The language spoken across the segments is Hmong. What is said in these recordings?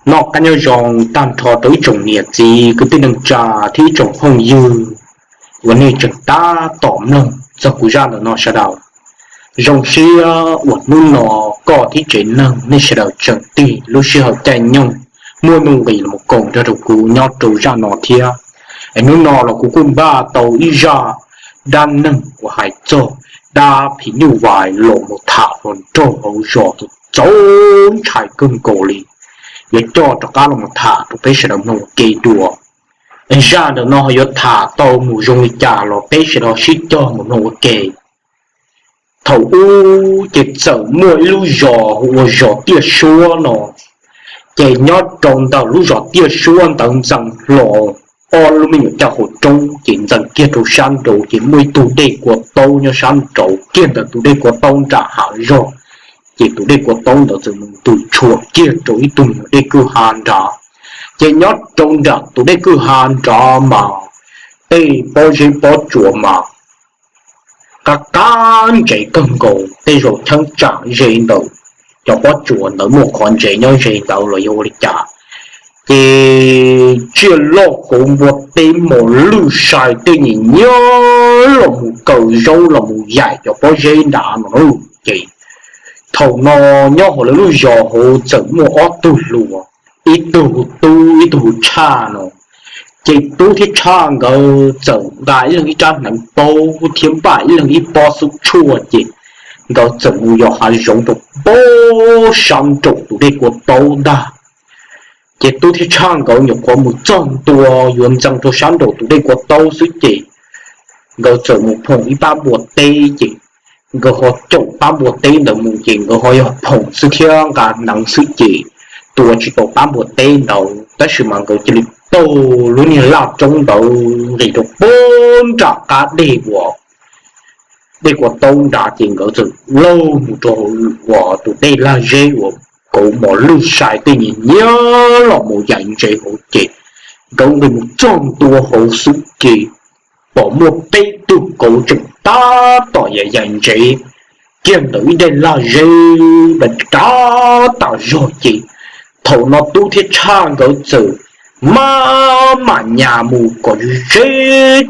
Noj qab nyob zoo tag nrho rau ib tsoom niam txiv kwv tij neej tsa thiab ib tsoom phooj ywg uas nej tseem tab tom mloog txog kuv zaj ntawm no sawv daws. Zoo siab uas hnub no koj thiab tsev neeg nej sawv daws tseem tig lub sij hawm caij nyoog muaj nuj nqis los koom nrog rau kuv nyob rau zaj no thiab. Es hnub no los kuv kuj npaj tau ib zaj dab neeg uas hais txog dab phim nyuj vais los mus tham hluas nraug hauv zos txaus ntshai kawg nkaus li, yuav coj rov qab los mus tham rau peb sawv daws mloog ua ke dua. Zaj ntawm no yuav tham tau mus zoo li cas los peb sawv daws sib cog mus mloog ua ke. Thaum ub ces txawm muaj ib lub zos hu ua zos Tiaj Suab no, ces nyob rau ntawm lub zos Tiaj Suab ntawd ntxeev hlo ob lub me nyuam caj qhov roob ces ntxeev kiag rau sab nraud ces muaj ib tug dej kua taub nyob sab nraud kiag ntawm tus dej kua taub nram hav zog, ces tus dej kua taub ntawd txawm mus ntws tshuam kiag rau ib tug nyuag dej kwj ha nrad. Ces nyob rau nram tus dej kwj ha nrad mas tej pob zeb pob tsuas mas qab qab ntsev kawg nkaus, tej zaum cheeb tsam ze ntawm cov pob tsuas ntawd muaj qhov ntsev nyob ze ntawd los yog ua li cas. Ces tsiaj loj kauv npua teb mos lwj sai tej nyiam nyiab los mus kaw zaub los mus yaim cov pob zeb nrad no. Ces thaum no nyob hauv lawv lub zos hauv txawm muaj ob tug hluas, ib tug hu Tub ib tug hu Tshaj no. Ces Tub thiab Tshaj nkawd txawm nqa ib leeg ib rab hneev paub thiab npaj ib leeg ib pob xub tshuaj ces nkawd txawm mus yos hav zoov rau pem sab nraum tus dej kua taub ntag. Ces Tub thiab Tshaj nkawd nyuam qhuav mus txog ntua yuav ntxeev rau sab nraum tus dej kua taub xwb ces nkawd txawm mus phoom ib pab npua teb ces nkawd ho caum pab npua teb ntawd mus ces nkawd ho yog phoom xwb thiab nqa hneev xwb ces tua tsis tau pab npua teb ntawd tab sis mas nkawd cia li taug lub niag laj roob ntawd nqis rau pem nram qab dej uas dej kua taub nrad ces nkawd txawm laug mus rau uas tus dej lag zeb uas kauv mos lwj sai tej nyiam nyiab los mus yaim ntsev hauv ces nkawd nqis mus txog ntua hauv xwb ces pom muaj peb tug kauv tseem tab tom yaim yaim ntsev kiag ntawm ib daim lag zeb nrad tas zog ces thaum no Tub thiab Tshaj nkawd txawm maj mam nyas mus kom ze ze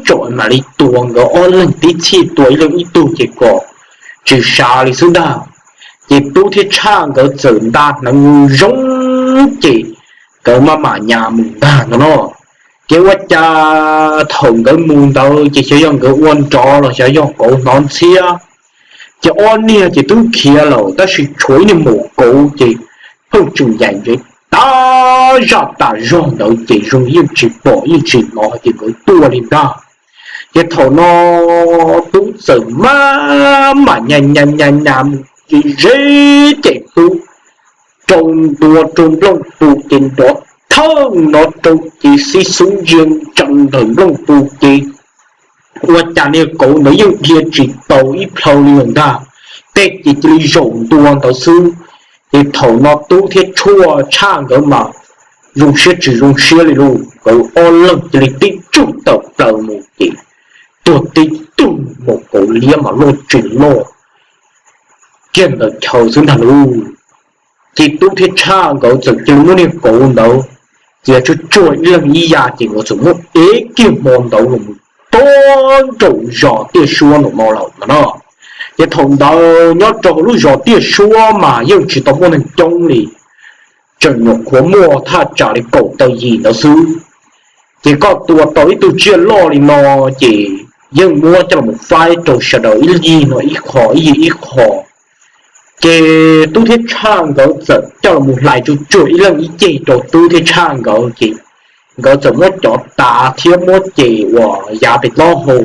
tsom mam li tua nkawd ob leeg tib txhij tua ib leeg ib tug ces kom tsis sav li xwb ntag. Ces Tub thiab Tshaj nkawd txawm nta hneev zoo ces nkawd maj mam nyas mus ntag no no. Ces ua cas thaum nkawd mus ntawd ces xyov yog nkawd ua nrov los xyov yog kauv hnov ntxhiab, ces ob niag ces twb khiav lawm tab sis tshuav ib niag maum kauv ces pheej tseem yaim ntsev tas zaj tas zog ntawd ces zoo yeej tsis pom yeej tsis hnov ces nkawd tuaj li ntag. Ces thaum no Tub txawm maj mam nyas nyas nyas nyas mus ces ze ces Tub rau ntua rau nplooj pus ces nrov thawj no rau ces xib xub ntsia ntsees ntawm nplooj pus ces ua cas niag kauv ntawd yeej dhia tsis tau ib plhaw li lawm ntag, tej ces cia li zaum ntua ntawd xwb. Ces thaum no Tub thiab Tshaj nkawd mas zoo siab tsis zoo siab li lauj, nkawd ob leeg cia li tib tsuj tawm plaws mus ces tuag tib tug, maum kauv liab mas loj tsis loj kiag ntawm chaw xwb ntag lauj. Ces Tub thiab Tshaj nkawd txawm cia li muab niag kauv ntawd cia tsuag tsuag ib leeg ib yav ces nkawd txawm muab ev kiag hmo ntawd los mus rau nraum zos Tiaj Suab no lawm no. Ces thaum ntawd nyob rau hauv lub zos Tiaj Suab mas yeej tsis tau muaj neeg coob li, tseem nyuam qhuav muaj thaj tsam li kaum tawm yim ntawd xwb. Ces koj tua tau ib tug tsiaj loj li no ces yeej muab coj los faib rau sawv daws ib yig no ib qho ib yig ib qho. Ces Tub thiab Tshaj nkawd txawm coj los hlais tsuag tsuag ib leeg ib ceg rau Tub thiab Tshaj nkawd ces nkawd txawm muab cov tav thiab muab ces uas yav pem taub hau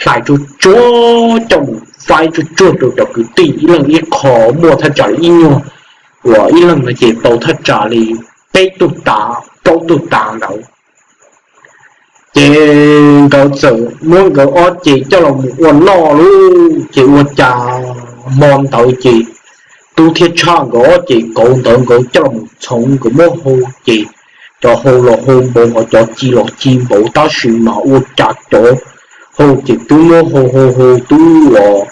hlais tsuag tsuag coj mus faib tsuag tsuag rau cov kwv tij ib leeg ib qho, muaj thaj tsam li ib nyuag uas ib leeg no ces tau thaj tsam li peb tug tav plaub tug tav ntawd. Ces nkawd txawm muab nkawd ob ces coj los mus ua noj lauj. Ces ua cas hmo ntawd ces Tub thiab Tshaj nkawd ob ces kauv ntawd nkawd coj los mus txhoov nkawd muab hau ces cov hau los hau npaum ho cov ci los ci npaum tab sis mas ua cas cov hau ces twb muab hau hau hau twb uas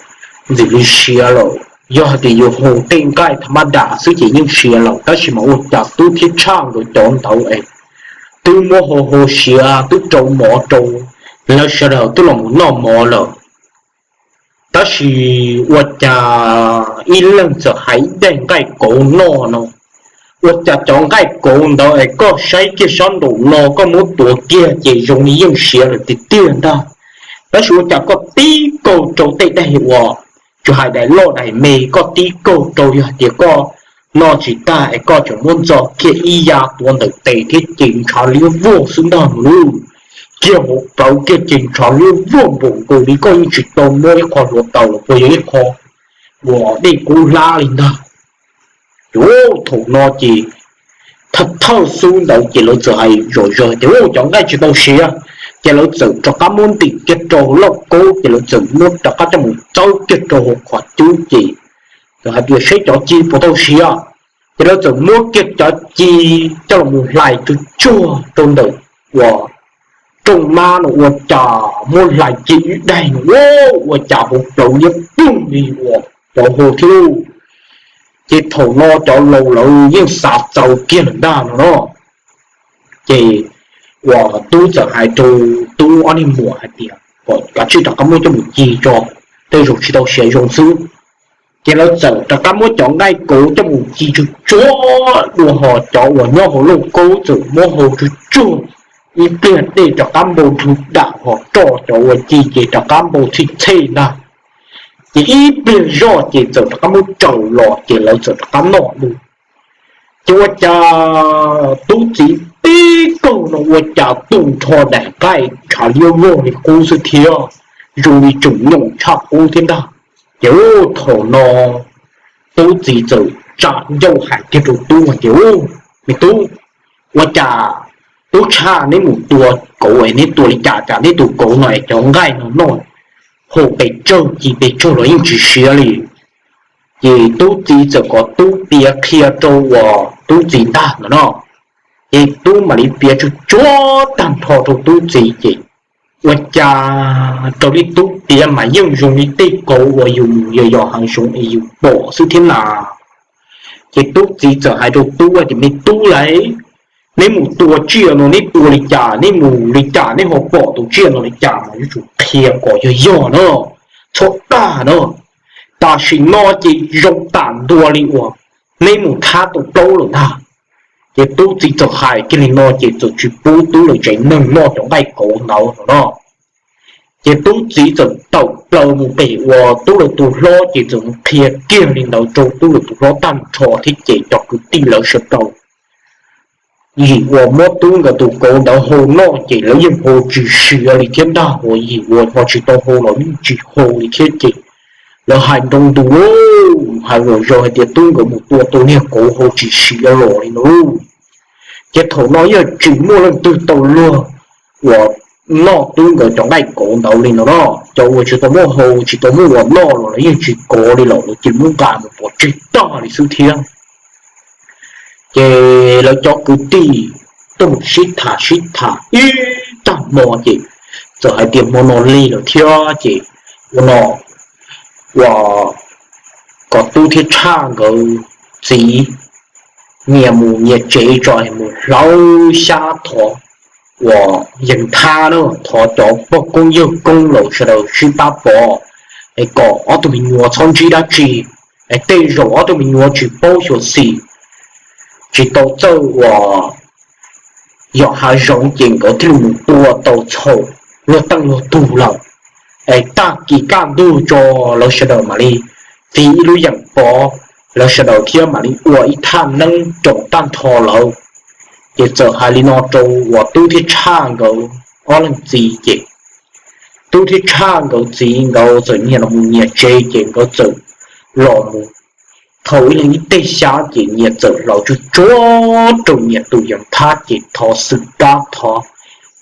ntxim li siav lawm. Yog hais tias yus hu tej nqaij tham ma das xwb ces yeej siav lawm, tab sis mas ua cas Tub thiab Tshaj nkawd cov ntawd es twb muab hu hu siav twb rau mov rau lawv sawv daws twb los mus noj mov lawm. Tab sis ua cas ib leeg txawm hais ib daim nqaij kauv noj no, ua cas cov nqaij kauv ntawd es koj saib kiag sab nraum no koj muab tuav kiag ces zoo li yeej siav lawm tiag tiag ntag. Tab sis ua cas koj tib kaug rau tej daim uas tsis hais daim loj daim me, koj tib kaug rau yog hais tias koj noj tsis tag es koj tseem muab ntxo kiag ib ya tuav ntawm tes thiab ces ntshav liab vog xwb ntag no lauj. Kiag hauv plawv kiag ces ntshav liab vog npaum nkaus li koj yeej tsis tau muab ib qho hluav taws los puas yog ib qho uas dej kub hlab li ntag. Ces thaum no ces thawj thawj xub ntawd ces lawv txawm hais zom zaws tias cov nqaij tsis tau siav, ces lawv txawm rov qab muab ntim kiag rau hauv lauj kaub ces lawv txawm muab rov qab coj mus txawb kiag rau hauv qhov cub ces txawm hais tias seb cov ci puas tau siav. Ces lawv txawm muab kiag cov ci coj los mus hlais tsuag tsuag rau ntawm uas rooj mab no ua cas muab hlais kiag ib daim no ua cas hauv plawv liab ploog li uas cov hu thiab lauj. Ces thaum no cov laus lawv yeej xav txaus kiag lawm ntag no no. Ces uas Tub txawm hais rau Tub ob niag muam hais tias kom kav tsij rov qab muab coj mus ci tso, tej zaum tsis tau siav zoo xwb. Ces lawv txawm rov qab muab cov nqaij kauv coj mus ci tsuag tsuag dua, ho cov uas nyob hauv lauj kaub txawm muab hau tsuag tsuag ib pliag dej rov qab npau nrug dam ho roj cov uas ci ces rov qab npau txhij txhej ntag. Ces ib pliag zoj ces txawm rov qab muab tsaws los ces lawv txawm rov qab noj dua. Ces ua cas Tub txiv tib kaug no ua cas tu nrho daim nqaij ntshav liab vog li qub xwb thiab, zoo li tseem nyoos tshaj qub thiab ntag. Ces thaum no Tub txiv txawm tsa ncauj hais kiag rau Tub hais tias, Me Tub, ua cas Tub Tshaj neb mus tua kauv es neb tua li cas cas neb tus kauv no es cov nqaij no noj hau pes tsawg ci pes tsawg los yeej tsis siav li. Ces Tub txiv txawm kom Tub piav qhia rau uas Tub txiv ntag no no. Ces Tub mam li piav tsuag tsuag tag nrho rau Tub txiv ces ua cas raws li Tub piav mas yeej zoo li tej kauv uas yus mus yos yos hav zoov es yus pom xwb thiab na. Ces Tub txiv txawm hais rau Tub tias, Me Tub lauj, neb mus tua tsiaj no neb tua li cas, neb mus li cas neb ho pom tus tsiaj no li cas mas yuav tsum qhia kom yog yog na, txhob dag na. Tam sim no ces zoo tam ntua li uas neb mus thab tau plaub lawm ntag. Ces Tub txiv txawm hais kiag li no ces txawm tsis pub Tub lawv tsev neeg noj cov nqaij kauv ntawd no no. Ces Tub txiv txawm tawm plaws mus pem uas Tub lawv tus hlob ces txawm mus qhia kiag li ntawd rau Tub lawv tus hlob tag nrho thiab ces cov kwv tij lawv sawv daws yim uas muab Tub nkawd tus kauv ntawd hau noj ces lawv yeej hau tsis siav li thiab ntag, uas yim uas ho tsis tau hau los yeej tsis hau li thiab ces lawv hais nroo ntus lauj, hais zom zaws hais tias Tub nkawd mus tua tau niag kauv hau tsis siav los li no lauj. Ces thaum no yeej tsis muaj leej twg tau luag uas noj Tub nkawd cov nqaij kauv ntawd li no no. Cov uas tsis tau muaj hau tsis tau muaj uas noj los lawv yeej tsis kov li lawm, lawv cia li muab nqa mus pov tseg tag li xwb thiab. Ces lawv cov kwv tij tuaj mus sib tham sib tham ib tag hmo ces txawm hais tias hmo no lig lawm thiab ces ua no, uas kom Tub thiab Tshaj nkawd txiv nyias mus nyias tsev tso, mus hlawv xyab thov uas yees thab na, thov cov pog koob yawg koob lawv sawv daws sib pab pov, es kom ob tug me nyuam txhob ntsib dab tsi, es tej zaum ob tug me nyuam tsis paub xyuam xim, tsis tau txawj uas yos hav zoov ces nkawd thiaj li mus tua tau txhaum luag teej luag tug lawm. Es tag kis kaj ntug tso lawv sawv daws mam li txiv ib lub yeem pov, lawv sawv daws thiab mam li ua ib thaj neeb rau tag nrho lawv. Ces txawm hais li no rau uas Tub thiab Tshaj nkawd ob leeg txiv ces Tub thiab Tshaj nkawd txiv nkawd txawm nyias los mus nyias tsev ces nkawd txawm los mus thau ib leeg ib teg xyab ces nyias txawm hlawv tsuag tsuag rau nyias tus yees thab ces thov xwm dab thov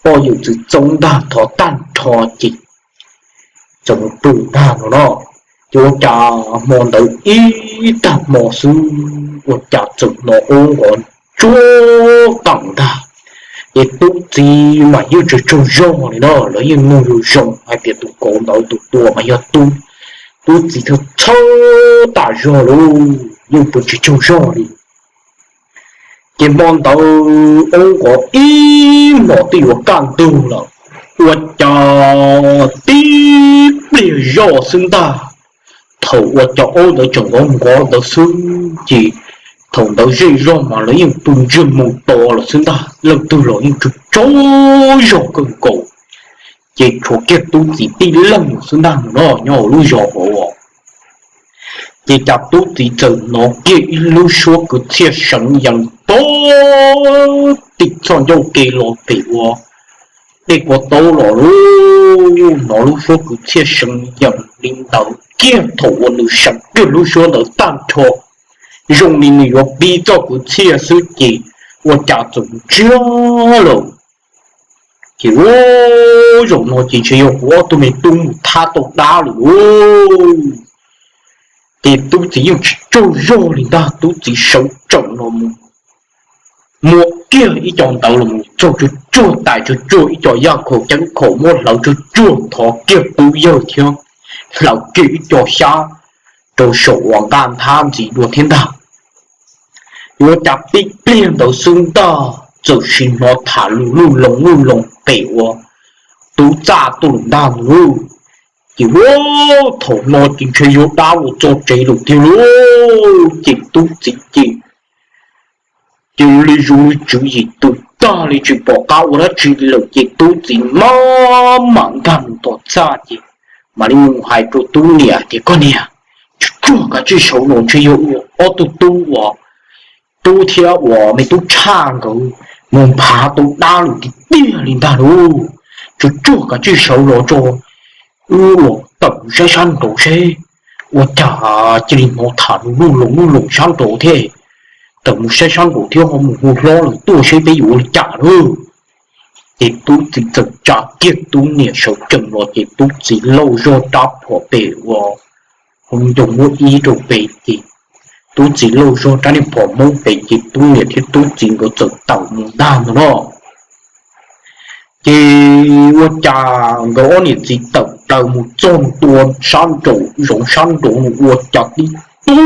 poj yawm txwv txoob ntag thov tag nrho ces txawm mus pw ntag no no. Ces ua cas hmo ntawd ib tag hmo xwb ua cas txawm hnov aub nqov tsuag qees ntag. Ces Tub txiv mas yeej tsaug tsaug zog li no, lawv yeej mloog zoo zoo hais tias tus kauv ntawd tus tua mas yog Tub. Tub txiv txhawj txhawj tas zog lauj, yeej pw tsis tsaug zog li. Ces hmo ntawd oob nqov ib hmos twb yuav kaj ntug lawm, ua cas tib pliag zoj xwb ntag. Thaum uas cov oob ntawd tseem nqov nqov ntawd xwb ces thaum ntawd zej zog mas lawv yeej pw ntsiag mus to lawm xwb ntag, leej twg los yeej tsaug tsaug zog kawg nkaus. Ces tshuav kiag tub txiv tib leeg xwb ntag no nyob hauv lub zos hauv. Ces cas tub txiv txawm hnov kiag ib lub suab kwv txhiaj seev yees pog tim txoj ncauj ke los pem ua dej kua taub los lauj. Hnov lub suab kwv txhiaj seev yees li ntawd kiag thaum uas nws seev kiag lub suab ntawd tag nrho, zoo li nws yuav pib txoj kwv txhiaj xwb ces ua cas txawm ntsiag lawm. Ces ua zaum no ces ntshe yog kuv ob tug me tub mus thab tau dab lawm lauj. Ces tub txiv yeej tsis tsaug zog li ntag, tub txiv sawv tsees los mus muab kiag ib co ntawd los mus txog tsuag tsuag tais tsuag tsuag ib co yaj khaum ceeb khaum muab hlawv tsuag tsuag thov kiag tub yawg thiab hlawv kiag ib co xyab rau saum uas nqaj nthab ntxiv dua thiab ntag. Yuav cas tib pliag ntawd xwb ntag txawm sim hnov tham lus luj loo luj loo pem ua tub txaj tuaj lawm ntag lauj. Ces ua thaum no ces ntshe yog dab los txog tsev lawm tiag lauj. Ces tub txiv ces cia li zoo li tswv yim tws tag li tsis pom qab ua dab tsi lawm ces tub txiv maj mam nkag mus tom txaj ces mam li mus hais rau tub niam tias koj niam, tsuag tsuag kav tsij sawv los ntshe yog ob tug tub uas tub thiab uas me tub tshaj nkawd mus nphav tau dab lawm tiag tiag li ntag lauj. Tsuag tsuag kav tsij sawv los tso, wb los tawm mus saib sab nraud seb. Ua cas cia li hnov tham lus luj loo luj loo sab nraud thiab. Tawm mus saib sab nraud thiab ho mus hu hlob lawm tuaj seb peb yuav ua li cas lauj. Ces tub txiv txawm tsa kiag tub niam sawv tsees los ces tub txiv lauj zog rab phom pem ua hauv ncoo muab ib rau pem ces tub txiv lauj zog rab niag phom hmoob pem ces tub niam thiab tub txiv nkawd txawm tawm mus ntag ntag no. Ces ua cas nkawd ob niam txiv tawm plaws mus txog ntua sab nraum zoov sab nraud ua cas tib tug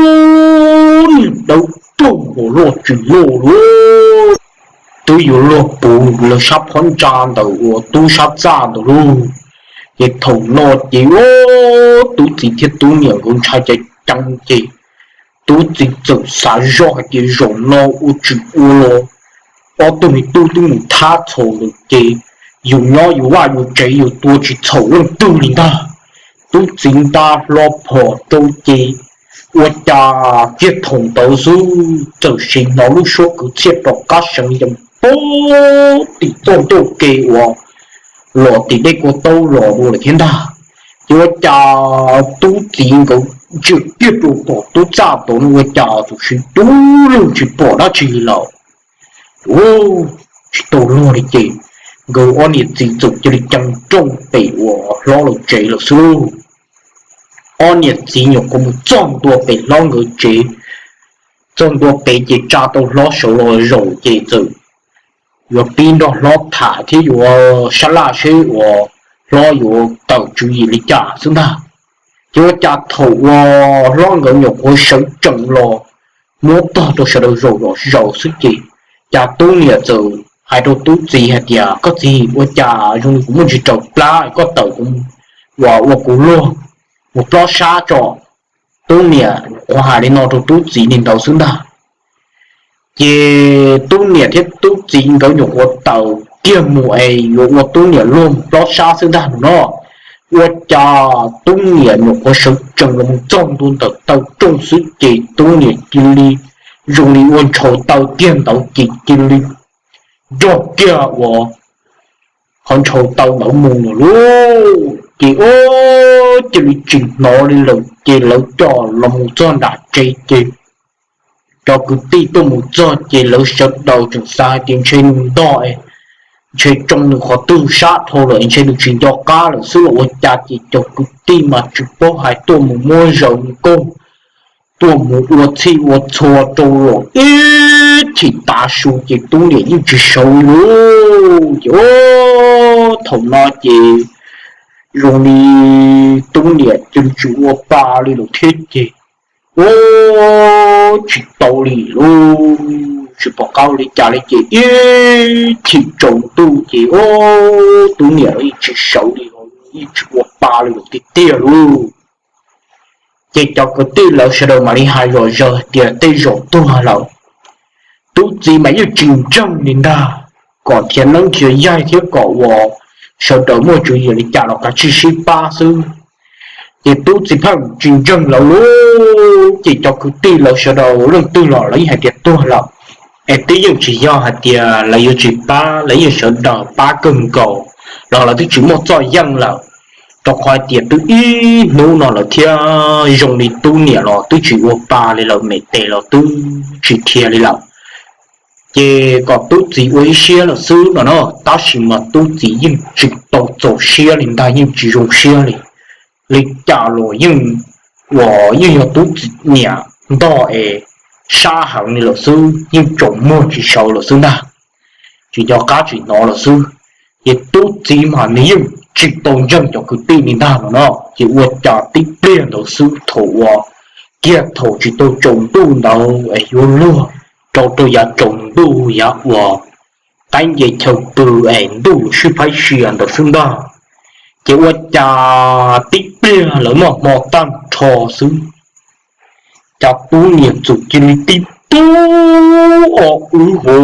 niag dawb paug nkaus loj tsis loj lauj, twb yuav luag puv lawv sab phab ntsa ntawm uas tub sab txaj ntawd lauj. Ces thaum no ces tub txiv thiab tub niam nkawd ntshai ceev ceev ces tub txiv txawm xav zoj hais tias zaum no ua tsis ua los ob tug me tub twb mus thab txhaum lawm ces yus nyob yus vaj yus tsev yus tua tsis txhaum leej twg li ntag. Tub txiv nta hlo phom rau ces ua cas kiag thaum ntawd xwb txawm sim hnov lub suab kwv txhiaj rov qab seev yees pog tim txoj ncauj ke uas los tim dej kua taub los dua lawm thiab ntag. Ces ua cas tub txiv nkawd ntsia kiag rau tom tub txaj tod no ua cas txawm siv dub lug tsis pom dab tsi lawm. Tsis tau luag li ces nkawd ob niam txiv txawm cia li cees rooj pem uas hlob lawv tsev lawm xwb lauj. Ob niam txiv nyuam qhuav mus txog ntua pem hlob nkawd tsev, txog ntua pem ces tsa tau hlob sawv los zaum ces txawm yuav pib nrog hlob tham thiab yuav sab laj seb uas hlob yuav tawm tswv yim li cas xwb ntag. Ces ua cas thaum uas hlob nkawd nyuam qhuav sawv tsees los muab tog rau sawv daws zaum los zaum xwb ces cas tub niam txawm hais rau tub txiv hais tias koj txiv, ua cas zoo li kuv muaj ntsis raws plab, koj tawm kuv uas ua kuv luag mus plob sab tso. Tub niam qhuav hais li no rau tub txiv li ntawd xwb ntag. Ces tub niam thiab tub txiv nkawd nyuam qhuav tawm kiag mus es yuav ua tub niam luag mus plob sab xwb ntag no. Ua cas tub niam nyuam qhuav sawv tsees los mus txog ntua ntawm taw rooj xwb ces tub niam cia li zoo li ua ntshaus taw kiag ntawd ces cia li nrog kiag uas qhov ntshaus taw ntawd mus lawm lauj. Ces ua cia li tsis hnov li lawm ces lawv coj los mus txog nram tsev ces cov kwv tij tuaj mus txog ces lawv sawv daws tseem xav hais tias ntshe nws ntog, ntshe tsoo nws qhov twg sab dhau lawm ntshe nws tsis nco qab lawm xwb los ua cas ces cov kwv tij mas tsis paub hais tuaj mus muab zaws mus kaug, tuaj mus ua txhij ua txhua rau los ib chim tav su ces tub niam yeej tsis sawv li lauj. Ces thaum no ces zoo li tub niam cia li tsis ua pa li lawm thiab ces, ua tsis tau li lauj, tsis pom qab ua li cas li ces ib chim tsaus ntuj ces ua tub niam los yeej tsis sawv li, yeej tsis ua pa li lawm tiag tiag lauj. Ces cov kwv tij lawv sawv daws mam li hais zom zaws tias tej zaum tuag lawm. Tub txiv mas yeej tsis ntseeg li ntag, kom nrhiav neeb nrhiav yaig thiab kom uas sawv daws muaj tswv yim li cas los kav tsij sib pab xwb. Ces tub txiv pheej tsis ntseeg lawv lauj, ces cov kwv tij lawv sawv daws leej twg los lawv yeej hais tias tuag lawm, es twb yeej tsis yog hais tias lawv yuav tsis pab, lawv yeej sawv daws pab kawg nkaus los lawv twb tsis muaj txoj yeej lawm, rau qhov hais tias twb ib hnub no lawm thiab zoo li tub niam los twb tsis ua pa li lawm, me tes los twb tsis dhia li lawm. Ces kom tub txiv ua ib siab lawm xwb no na, tab sis mas tub txiv yeej tsis tau txaus siab li ntag, yeej tsis zoo siab li. Li cas los yeej, uas yeej yog tub txiv niam ntog es sab heev li lawm xwb, yeej tsaus muag tsis sawv lawm xwb ntag, tsis nco qab tsis hnov lawm xwb. Ces tub txiv mas nws yeej tsis tau ntseeg cov kwv tij li ntag no no, ces ua cas tib pliag ntawd xwb thaum uas kiag thaum tsis tau tsaus ntuj ntawd es yuav luag rau rau yav tsaus ntuj yav uas qaib nce chaw pw es ntuj yuav sib phaib sia ntawd xwb ntag. Ces ua cas tib pliag lawv noj hmo tag nrho xwb, cas tub niam txawm cia li tib tug o wb ho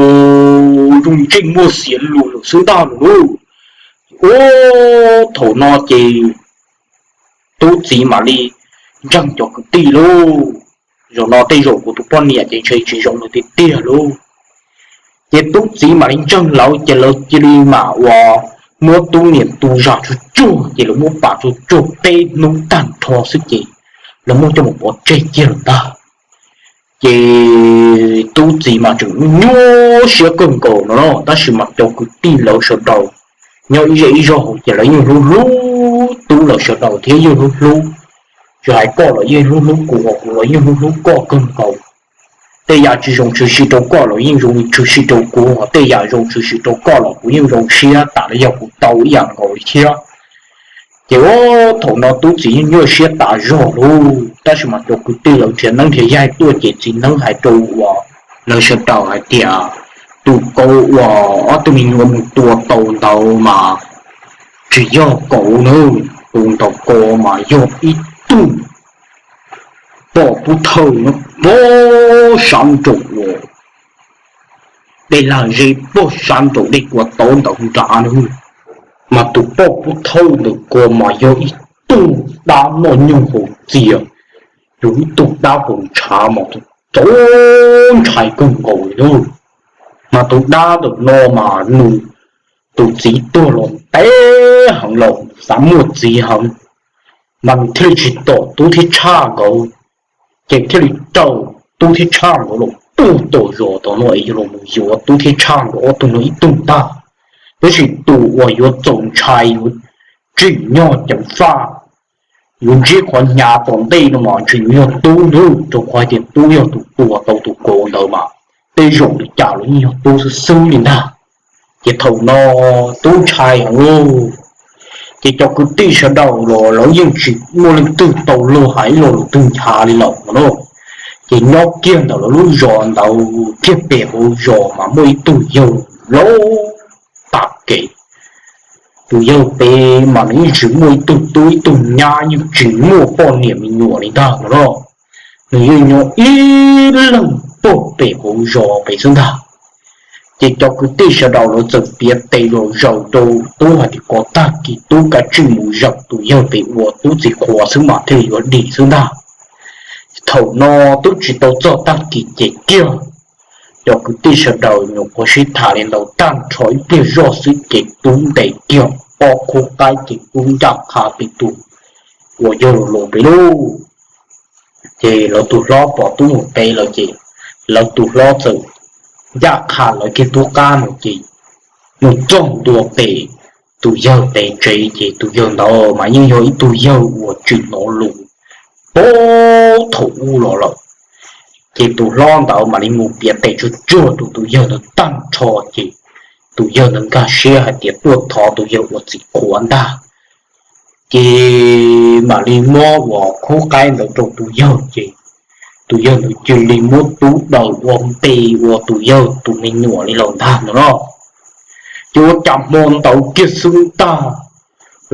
zoo ntsej muag xiav lus lawm xwb ntag lauj. Ua thaum no ces tub txiv mam li ntseeg cov kwv tij lauj, zaum no tej zaum kuv tus poj niam ces ntshe tsis zoo lawm tiag tiag lauj. Ces tub txiv mam li ntseeg lawv ces lawv cia li mam uas muab tub niam tu zam tsuag tsuag, ces lawv muab pam tsuag tsuag peb hnub tag nrho xwb ces lawv muab coj mus pov tseg kiag lawm ntag. Ces tub txiv mas tseem nyuaj siab kawg nkaus no na, tab sis mas cov kwv tij lawv sawv daws nyob ib zej ib zog hauv ces lawv yeej hlub hlub tub lawv sawv daws thiab yeej hlub hlub, tsis hais koj los yeej hlub hlub kuv, kuv los yeej hlub hlub koj kawg nkaus. Tej yam tsis zoo tshwm sim rau koj los yeej zoo tshwm sim rau kuv, tej yam zoo tshwm sim rau koj los kuv yeej zoo siab tas li yog kuv tau ib yam nkaus li thiab. Ces ua thaum no tub txiv yeej nyuaj siab tas zog lauj, tab sis mas cov kwv tij lawv nrhiav neeb nrhiav yaig tuaj ces txiv neeb hais rau uas lawv sawv daws hais tias tus kauv uas ob tug me nyuam mus tua tau ntawd mas tsis yog kauv na, tus ntawd ko mas yog ib tug poj pub thawj no, pog sab nraum uas dej lag zeb, pog sab nraum dej kua tauv ntawd nrad na. Mas tus poj pub thawj ntawm ko mas yog ib tug dab noj nyoog haus txias, yog ib tug dab haus ntshav mas txaus ntshai kawg nkaus li na. Mas tus dab ntawm no mas nws tus txiv tuag los ntev heev lawm, xav muaj txiv heev, mas nws thiaj li tsis tom tub thiab tshaj nkawd, ces thiaj li raws tub thiab tshaj nkawd los puag tom zos tom no es yog los mus yuav tub thiab tshaj nkawd ob tug no ib tug ntag. Tab sis tus uas yuav txaus ntshai yuav tsim nyog ceev faj, yuav ntsib qhov hnyav tom ntej no mas ntshe yuav yog tub nawb, rau qhov hais tias tub yog tus tua tau tus kauv ntawd mas tej zaum li cas los yeej yog tub xwb xwb li ntag. Ces thaum no tub ntshai heev lauj, ces cov kwv tij sawv daws los lawv yeej tsis muaj leej twg tau luag hais ib lo lus twg nchav li lawm no na. Ces nyob kiag ntawm lawv lub zos ntawd kiag pem hauv zos mas muaj ib tug yawg laus tag kev. Tus yawg pem mas nws yeej tsis muaj ib tug tub ib tug nyab, yeej tsis muaj poj niam me nyuam li ntag no na. Nws yeej nyob ib leeg pog pem hauv zos pem xwb ntag. Ces cov kwv tij sawv daws lawv txawm piav tes zom zaws rau tub hais tias kom tag kis tub kav tsij mus zaum tus yawg pem ua tub txiv qhua xwb mas thiaj li yuav dim xwb ntag. Thaum no twb tsis tau txog tag kis ces kiag cov kwv tij sawv daws nyuam qhuav sib tham li ntawd tag nrho ib pliag zoj xwb ces tub ntes kiag ob khub qaib ces tub ncaj qha pem tus uas yawg laus pem lauj. Ces lawv tus hlob pom tub mus pem lawm ces lawv tus hlob txawm ncaj qha lawv kiag tub qab no ces mus txog ntua pem tus yawg pem tsev ces tus yawg ntawd mas yeej yog ib tug yawg uas tsis hnov lus puag thaum ub los lawm. Ces tus hlob ntawd mam li mus piav tes tsuag tsuag rau tus yawg ntawd tag nrho ces tus yawg ntawd nkag siab hais tias tuaj thov tus yawg ua txiv qhua ntag. Ces mam li muab uas khub qaib ntawd rau tus yawg ces tus yawg ntawd cia li muab tub daws ua npe ua tus yawg tus me nyuam li lawm ntag no no. Ces ua cas hmo ntawd kiag xwb ntag,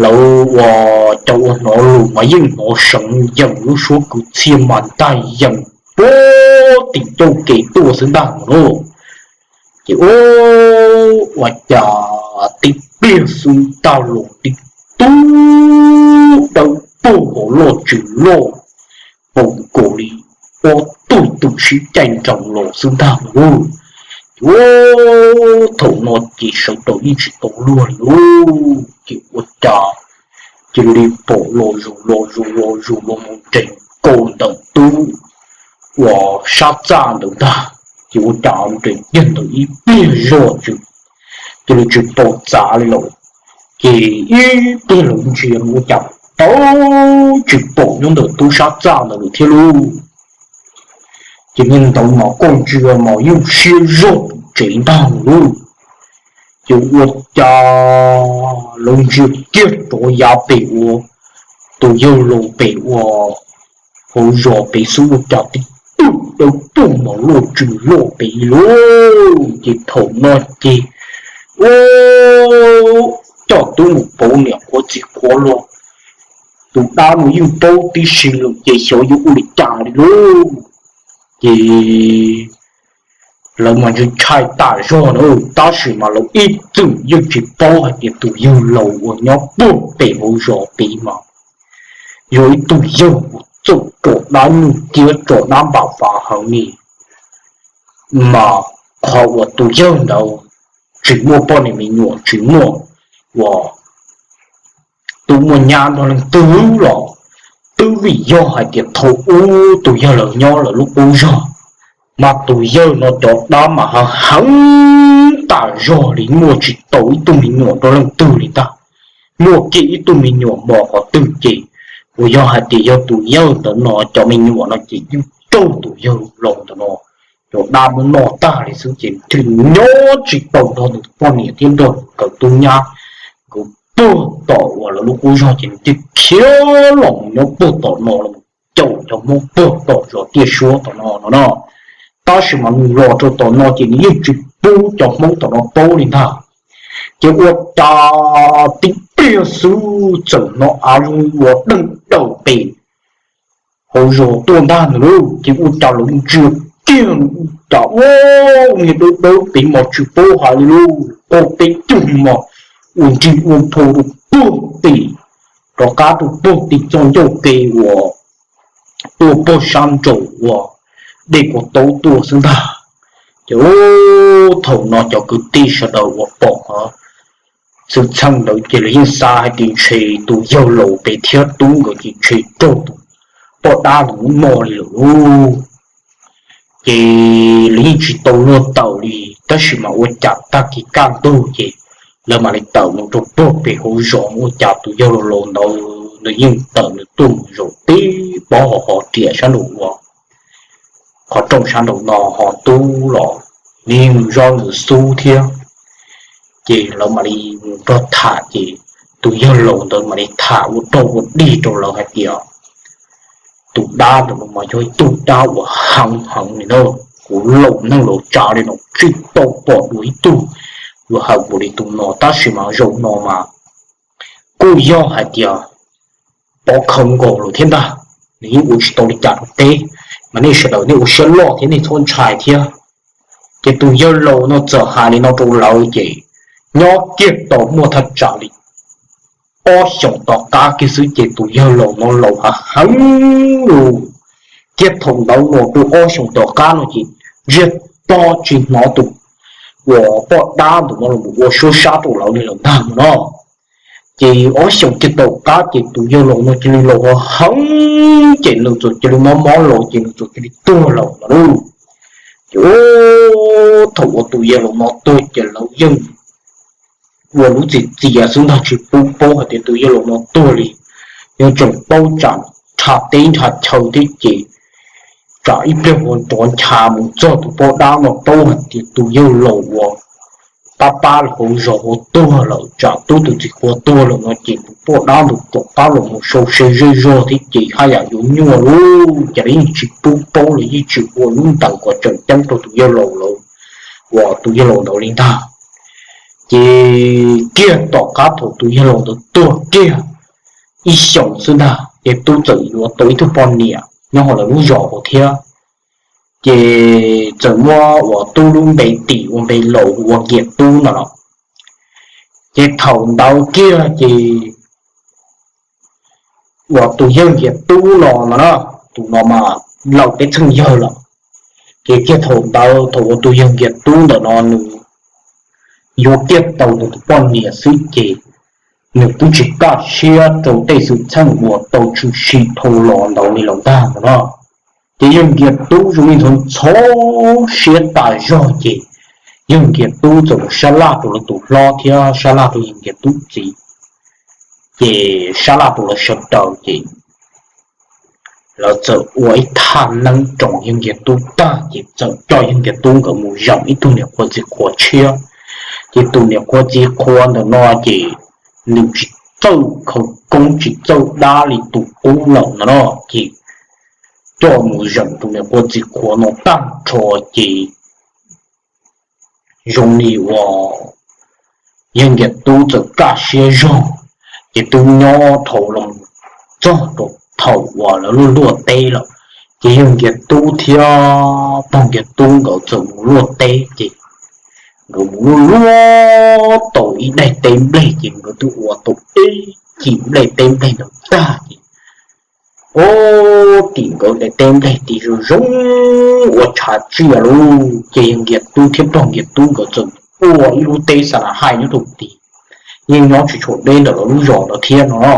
lawv uas cov uas hnov lus mas yeej hnov seev yeem lub suab kwv txhiaj mas ntag yeem puag tim ncauj kev tuaj xwb ntag no no. Ces ua cas tib pliag xwb ntag los tib tug dawb paug hauv loj tsis loj, pom nkaus li ob tug tub sib caij nroos los xwb ntag no. Ces thaum no ces sawv daws yeej tsis tau luag li lauj, ces ua cas cia li pom los zus los zus los zus los mus nres nkaus ntawm tub uas sab txaj ntawd ntag. Ces ua cas nres kiag ntawd ib pliag zog tsis, cia li tsis pom txav li lawm. Ces ib pliag lawv ntsia ua cas tau tsis pom nyob ntawm tub sab txaj ntawd lawm thiab lauj. Ces niag ntawd mas koj ntsia mas yeej siab zog tsev ntag lauj. Ces ua cas lawv ntsia kiag rov yav pem ua tus yawg laus pem ua hauv zos pem xwb ua cas tib tug dawb paug mas loj tsis loj pem lauj. Ces thaum no ces ua coj tub mus pauv niam qhuav txiv qhuav los, tus dab no yeej paub tib si lawm ces xyov yuav ua li cas li lauj. Ces lawv mas ntshai ntshai tas zog na, tab sis mas lawv ib txwm yeej tsis paub hais tias tus yawg laus uas nyob puag pem hauv zos pem mas yog ib tug yawg uas txawj tso dab nyuj ciab tso dab npam fav heev li. Mas qhov uas tus yawg ntawd tsis muaj poj niam me nyuam tsis muaj uas tub muaj nyab nrog leej twg los twb vim yog hais tias thaum ub tus yawg laus nyob lawv lub qub zog, mas tus yawg no cov dab mas heev heev tas zog li, muaj tsis tau ib tug me nyuam nrog leej twg li ntag. Muaj kiag ib tug me nyuam mos qhov twg ces uas yog hais tias yog tus yawg ntawd no cov me nyuam no ces yeej raug tus yawg laus ntawm no cov dab muab noj tag li xwb ces thiaj li nyob tsis tau nrog nws tus poj niam thiab nrog nkawd tub nyab. Nkawd puag tom uas lawv lub qub zog ces nws thiaj khiav los mus nyob puag tom no los caum cov Hmoob puag tom zos Tiaj Suab tom no no no. Tab sis mas nws los rau tom no ces nws yeej tsis pub cov Hmoob tom no paub li ntag. Ces ua cas tib pliag xwb txawm hnov av zoo ua deej daws pem hauv zos tuaj ntag ntag lauj. Ces ua cas lawv ntsia kiag ua cas ua niag dawb dawb pem mas tsis paub hais li lauj, qaug peb cug mos ua nrig ua phau rau puag tim, rov qab rau puag tim txoj ncauj ke uas tuaj puag sab nraum uas dej Kua Taub tuaj xwb ntag. Ces thaum no cov kwv tij sawv daws uas pom qhov xwm txheej ntawd ces lawv yeej xav hais tias ntshe tus yawg laus pem thiab tub nkawd ces ntshe raug tus poj dab ntawd muab noj li lawm lauj. Ces lawv yeej tsis tau luag tawm li, tab sis mas ua cas tag kis kaj ntug ces lawv mam li tawm mus rau puag pem hauv zos, ua cas tus yawg laus laus ntawd nws yeej tawm nws tuaj mus zaum tib pob hauv riam sab nraum uas qhov rooj sab nraum no, ho tub los nws yeej zoj nws xub thiab. Ces lawv mam li mus nrog tham ces tus yawg laus ntawd mam li tham ua roj ua dig rau lawv hais tias tus dab ntawm no mas yog ib tug dab uas heev heev li na. Kuv laus neeg laus tsav li no tsis tau pom dua ib tug uas heev npaum li tus no, tab sis mas zaum no mas kuj yog hais tias pov khawv nkaus lawm thiab ntag. Nws yeej ua tsis tau li cas rau peb, mas nej sawv daws nej ua siab loj thiab nej txhob ntshai thiab. Ces tus yawg laus no txawm hais li no rau lawv ces nyob kiag tau muaj thaj tsam li ob xyoos tom qab kiag xwb ces tus yawg laus no laus hav heev lug. Thiab thaum ntawd los rau ob xyoos tom qab no ces ntsiag to tsis hnov tus uas poj dab ntawm no los ua suab sab rau lawv li lawm ntag no. Ces ob xyoos kiag tom qab ces tus yawg laus no cia li laus hav heev ces nws txawm cia li mob mob los ces nws txawm cia li tuag lawm no lauj. Ces thaum uas tus yawg laus no tuag ces lawv yeej ua lub txim txias xwb ntag, tsis pub paub hais tias tus yawg laus no tuag li. Yeej tseem paub tsam nrhab teb nrhab chaw thiab ces tsam ib pliag ua nrov ncha mus txog tus poj dab no paub hais tias tus yawg laus uas pab pab los hauv zos hauv tuag lawm, tsam tub tus txiv qhua tuag lawm no ces tus poj dab ntawd rov qab los mus sau se zej zog thiab ces haj yam yuav nyuaj lub cas li yeej tsis pub paub los yeej tsis ua lub ntaws kom tseem ceeb rau tus yawg laus lawm, uas tus yawg laus ntawd li ntag. Ces kiag tom qab thaum tus yawg laus ntawd tuag kiag ib xyoos xwb ntag ces tub txawm yuav tau ib tug poj niam nyob hauv lawv lub zos hauv thiab. Ces txawm muab uas tub lub npe tim ua npe laus ua Nkias Tub no los. Ces thaum ntawd kiag ces uas tus yawg Nkias Tub no no na, tus no mas laus peb txheej yawg lawm. Ces kiag thaum ntawd thaum uas tus yawg Nkias Tub ntawm no nws yuav kiag tau nws tus poj niam xwb ces nws twb tsis kaj siab rau tej xwm txheej uas tau tshwm sim dhau los ntawd li lawm ntag no na. Ces yawg Nkias Tub zoo li ntxhov ntxhov siab tas zog ces yawg Nkias Tub txawm mus sab laj rau lawv tus hlob thiab sab laj rau yawg Nkias Tub txiv, ces sab laj rau lawv sawv daws ces lawv txawm ua ib thaj neeb roos yawg Nkias Tub tag ces txawm coj yawg Nkias Tub nkawd mus zeem ib tug niam qhuav txiv qhuav tshiab. Ces tus niam qhuav txiv qhuav ntawm no ces nws tsis txawj khawv koob tsis txawj dab li tus qub lawm no na, ces coj mus zeem tus niam qhuav txiv qhuav no tag nrho ces zoo li uas yawg Nkias Tub txawm kaj siab zog, ces twb nyob dhau los txog rau thaum uas lawv luaj luaj teb lawm. Ces yawg Nkias Tub thiab pog Nkias Tub nkawd txawm mus luaj teb ces nkawd mus luaj luaj tau ib daim teb nplej ces nkawd twb ua tau ib cim nplej teb nplej ntawd tag ces ua tim nkawd daim teb nplej tim zoo zoo ua tshav tsiaj lauj. Ces yawg Nkias Tub thiab pog Nkias Tub nkawd txawm ua ib lub teb xa na haij nyob rau tid, yeej nyob tsis tshua deb ntawm lawv lub zos ntawd thiab no.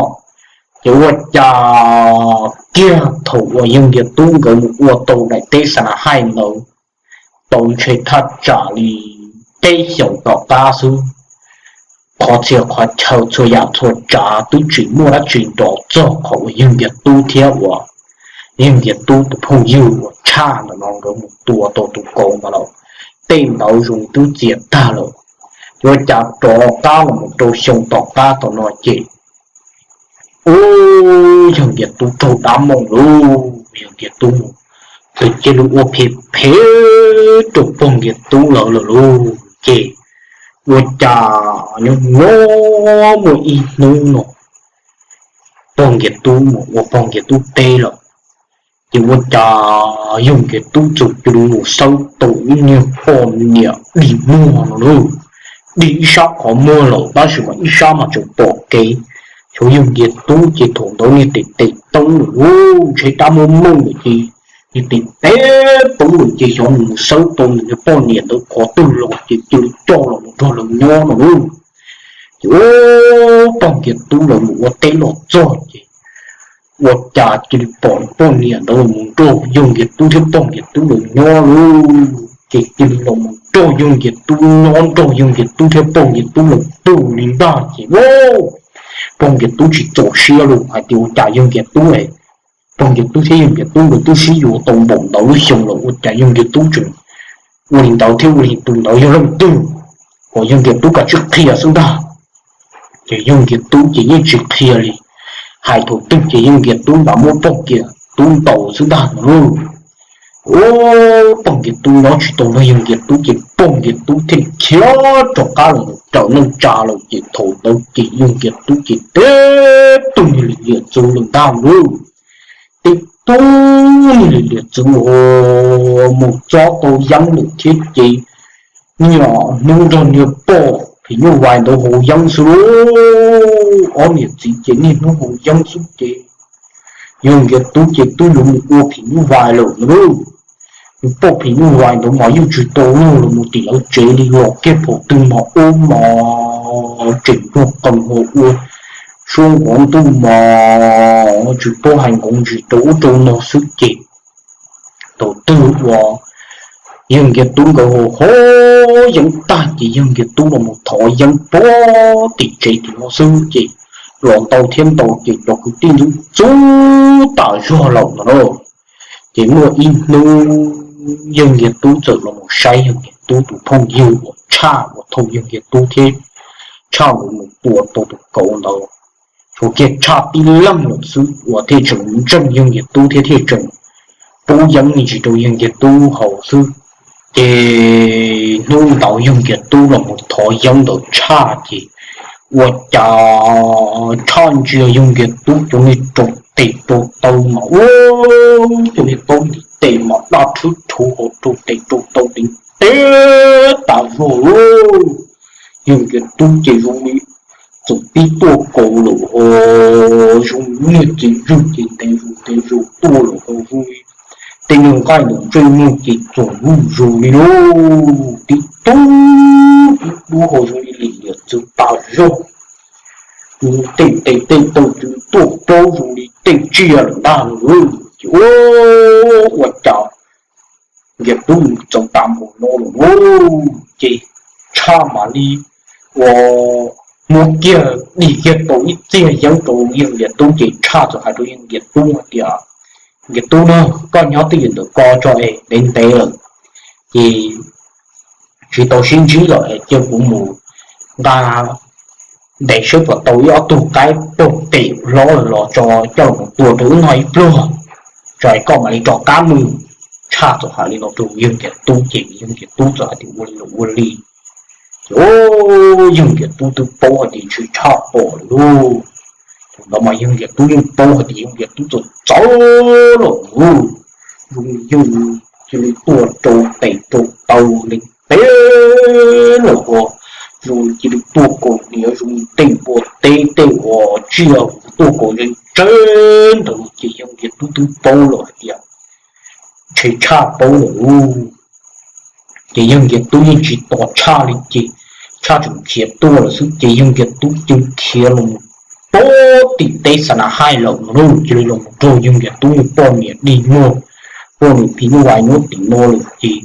Ces ua cas kiag thaum uas yawg Nkias Tub nkawd mus ua tau daim teb xa na haij ntawd tau ntshe thaj tsam li peb xyoos tom qab xwb, qhov txhia qhov chaw txhua yam txhua tsav twb tsis muaj dab tsi nrov txog qhov uas yawg Nkias Tub thiab uas yawg Nkias Tub tus phooj ywg uas tshaj ntawm no nkawd mus tua tau tus kauv ntawd lawm. Tej ntawd zoo twb txias tag lawm. Ces ua cas rov qab los mus rau xyoo tom qab tom no ces ub, yawg Nkias Tub raug dab moom lauj, yawg Nkias Tub mus txawm cia li ua phem phem rau pog Nkias Tub lawv lawm lauj. Ces ua cas nyob nyob muaj ib hnub no pog Nkias Tub mus ua pog Nkias Tub teb lawm, ces ua cas yawg Nkias Tub txawm cia li mus xawb tau ib niag poj niam dig muag no lauj. Dig ib sab qhov muag lawm tab sis mas ib sab mas tseem pom kev. Xyov yawg Nkias Tub ces thaum ntawd niag tes tes teeb lawm lauj, ntshe dab muab mooj lawm ces niag tes tes teeb lawm ces xyov nws mus xawb tau nws niag poj niam ntawd qhov twg los ces cia li coj los mus nrog lawv nyob no lauj. Ces ub, pog Nkias Tub lawv mus ua teb los txog ces ua cas cia li pom poj niam ntawd los mus nrog yawg Nkias Tub thiab pog Nkias Tub lawv nyob lauj. Ces cia li los mus nrog yawg Nkias Tub nyob, nrog yawg Nkias Tub thiab pog Nkias Tub lawv pw li ntag ces ub, pog Nkias Tub tsis txaus siab lauj, hais tias ua cas yawg Nkias Tub, pog Nkias Tub thiab yawg Nkias Tub nkawd twb sib yuav tau npaum ntawd lub xyoo lawm ua cas yawg Nkias Tub tseem ua li ntawd thiab, ua li tus ntawd yog leej twg, kom yawg Nkias Tub kav tsij qhia xwb ntag. Ces yawg Nkias Tub ces yeej tsis qhia li, hais thaum twg ces yawg Nkias Tub nrad muab pog Nkias Tub ntaus xwb ntag no lauj. Ub, pog Nkias Tub nyob tsis tau nrog yawg Nkias Tub ces pog Nkias Tub thiaj khiav rov qab los raws neej tsa lawm ces thaum ntawd ces yawg Nkias Tub ces teb tug niag li liam txwv lawm ntag lauj. Teb tug niag li liam txwv mus txob tau yeeb lawm thiab ces niaj hnub nrog niag poj phim nyuj vais ntawd haus yeeb xwb lauj. Ob niam txiv ces niaj hnub haus yeeb xwb ces yawg Nkias Tub ces twb yuav mus ua phim nyuj vais lawm no lauj. Niag poj phim nyuj vais ntawd mas yeej tsis tau luag los mus tim lawv tsev li, los kiag phaum twg mas ub mas tseem nrog qees ho ua suab nqov ntuj mas tsis paub hais nqov ntsis rau ub rau no xwb ces thaum twg uas yawg Nkias Tub nkawd haus yeeb tag ces yawg Nkias Tub los mus thov yeeb pog tim tsev tim no xwb ces los ntau thiab ntau ces cov kwv tij ntxub ntxub tas zog lawm no lauj. Ces muaj ib hnub yawg Nkias Tub txawm los mus saib yawg Nkias Tub tus phooj ywg uas Tshaj uas thaum yawg Nkias Tub thiab Tshaj nkawd mus tua tau tus kauv ntawd, tshuav kiag Tshaj tib leeg lawm xwb uas thiaj tseem ntseeg yawg Nkias Tub thiab thiaj tseem pub yeeb me ntsis rau yawg Nkias Tub haus xwb. Ces hnub ntawd yawg Nkias Tub los mus thov yeeb ntawm Tshaj ces ua cas Tshaj ntsia yawg Nkias Tub cov niag rau tes rau taw mas ua cov niag taub ntiv tes mas daj rhwb rhuv hauv rau tes rau taw ntev tas zog lauj. Yawg Nkias Tub ces zoo li txawm pib tuaj kaus lawm ho zoo li niag txiv zwj ces ntev zus ntev zus tuaj lawm ho zoo li tej niag nqaij ntawm ntsej muag ces txoom zuj zus li lauj, tib tug tib tug ho zoo li lim liam txwv tas zog. Zoo li tej tes tej taw txwv tuaj plaub zoo li tej tsiaj lawm ntag lauj. Ces ua cas Nkias Tub txaus tas npaum no lawm lauj, ces Tshaj mam li ua muab kiag dim kiag tau ib txiag yeeb rau yawg Nkias Tub ces Tshaj txawm hais rau yawg Nkias Tub hais tias, Nkias Tub na, koj nyob twj ywm ntawm ko tso es ntev ntev lawm ces tsis tau sib ntsib lawm es cia kuv mus nqa ntes saib puas tau ib ob tug qaib pog pem hlob lawm los tso coj los tua rau wb noj ib pluag, tso es koj mam li rov qab mus. Tshaj txawm hais li no rau yawg Nkias Tub ces yawg Nkias Tub txawm hais tias ua li los ua li. Ces yawg Nkias Tub twb paub hais tias ntshe Tshaj pom lawm lauj. Thaum ntawd mas yawg Nkias Tub yeej paub hais tias yawg Nkias Tub txawm txawv los lauj, zoo li yawg cia li tuaj rau tes rau taw ntev ntev lawm ho zoo li cia li tuaj kaus hniav zoo li tej npua teb tej uas tsiaj tuaj kaus ntseb ntseb ntawd los ces yawg Nkias Tub twb paub lawm hais tias ntshe Tshaj paub lawm lauj. Ces yawg Nkias Tub yeej tsis tos Tshaj li ces Tshaj tseem khiav tuaj lawm xwb ces yawg Nkias Tub cia li khiav los mus pem tim teb Xa Na Haij lawm no lauj, cia li los mus raug yawg Nkias Tub niag poj niam dig muag, poj niam phim nyuj vais nyob tim no lawm ces,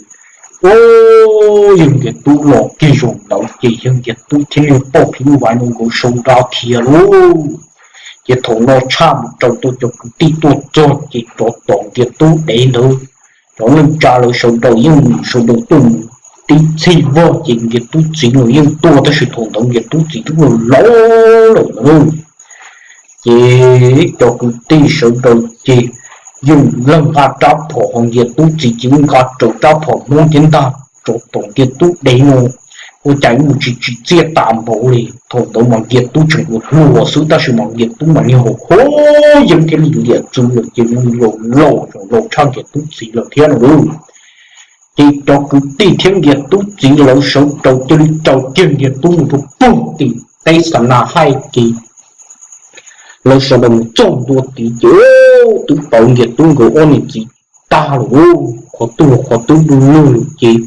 o, yawg Nkias Tub los kiag zaum ntawd ces yawg Nkias Tub thiab niag poj phim nyuj vais no nkawd sau nra khiav lauj. Ces thaum no Tshaj mus raws tau cov kwv tij tuaj txog ces rov tom Nkias Tub dev ntawd, cov neej tsa lawv sawv daws yeej sawv daws tuaj mus tib txhij vog ces Nkias Tub txiv los yeej tuaj tab sis thaum ntawd Nkias Tub txiv twb laus laus lawm lauj. Ces cov kwv tij sawv daws ces yeej leej nqa rab phom ho Nkias Tub txiv ces yeej nqa raws rab phom Hmoob thiab ntag rov tom Nkias Tub dev no. Ua cas mus tsis tsim txiaj tas npaum li, thaum ntawd mas Nkias Tub tseem ua hluas xwb tab sis mas Nkias Tub mas niag haus hub yeeb thiab lim liam txwv lawm ces zoo li laus laus tshaj Nkias Tub txiv lawm thiab no lauj. Ces cov kwv tij thiab Nkias Tub txiv lawv sawv daws cia li raws kiag Nkias Tub mus rau puag tim teb Xa Na Haij ces lawv sawv daws mus txog ntua tid ces twb pauv Nkias Tub nkawd ob niam txiv tag lawm, qhov twg los qhov twb du lug lawm ces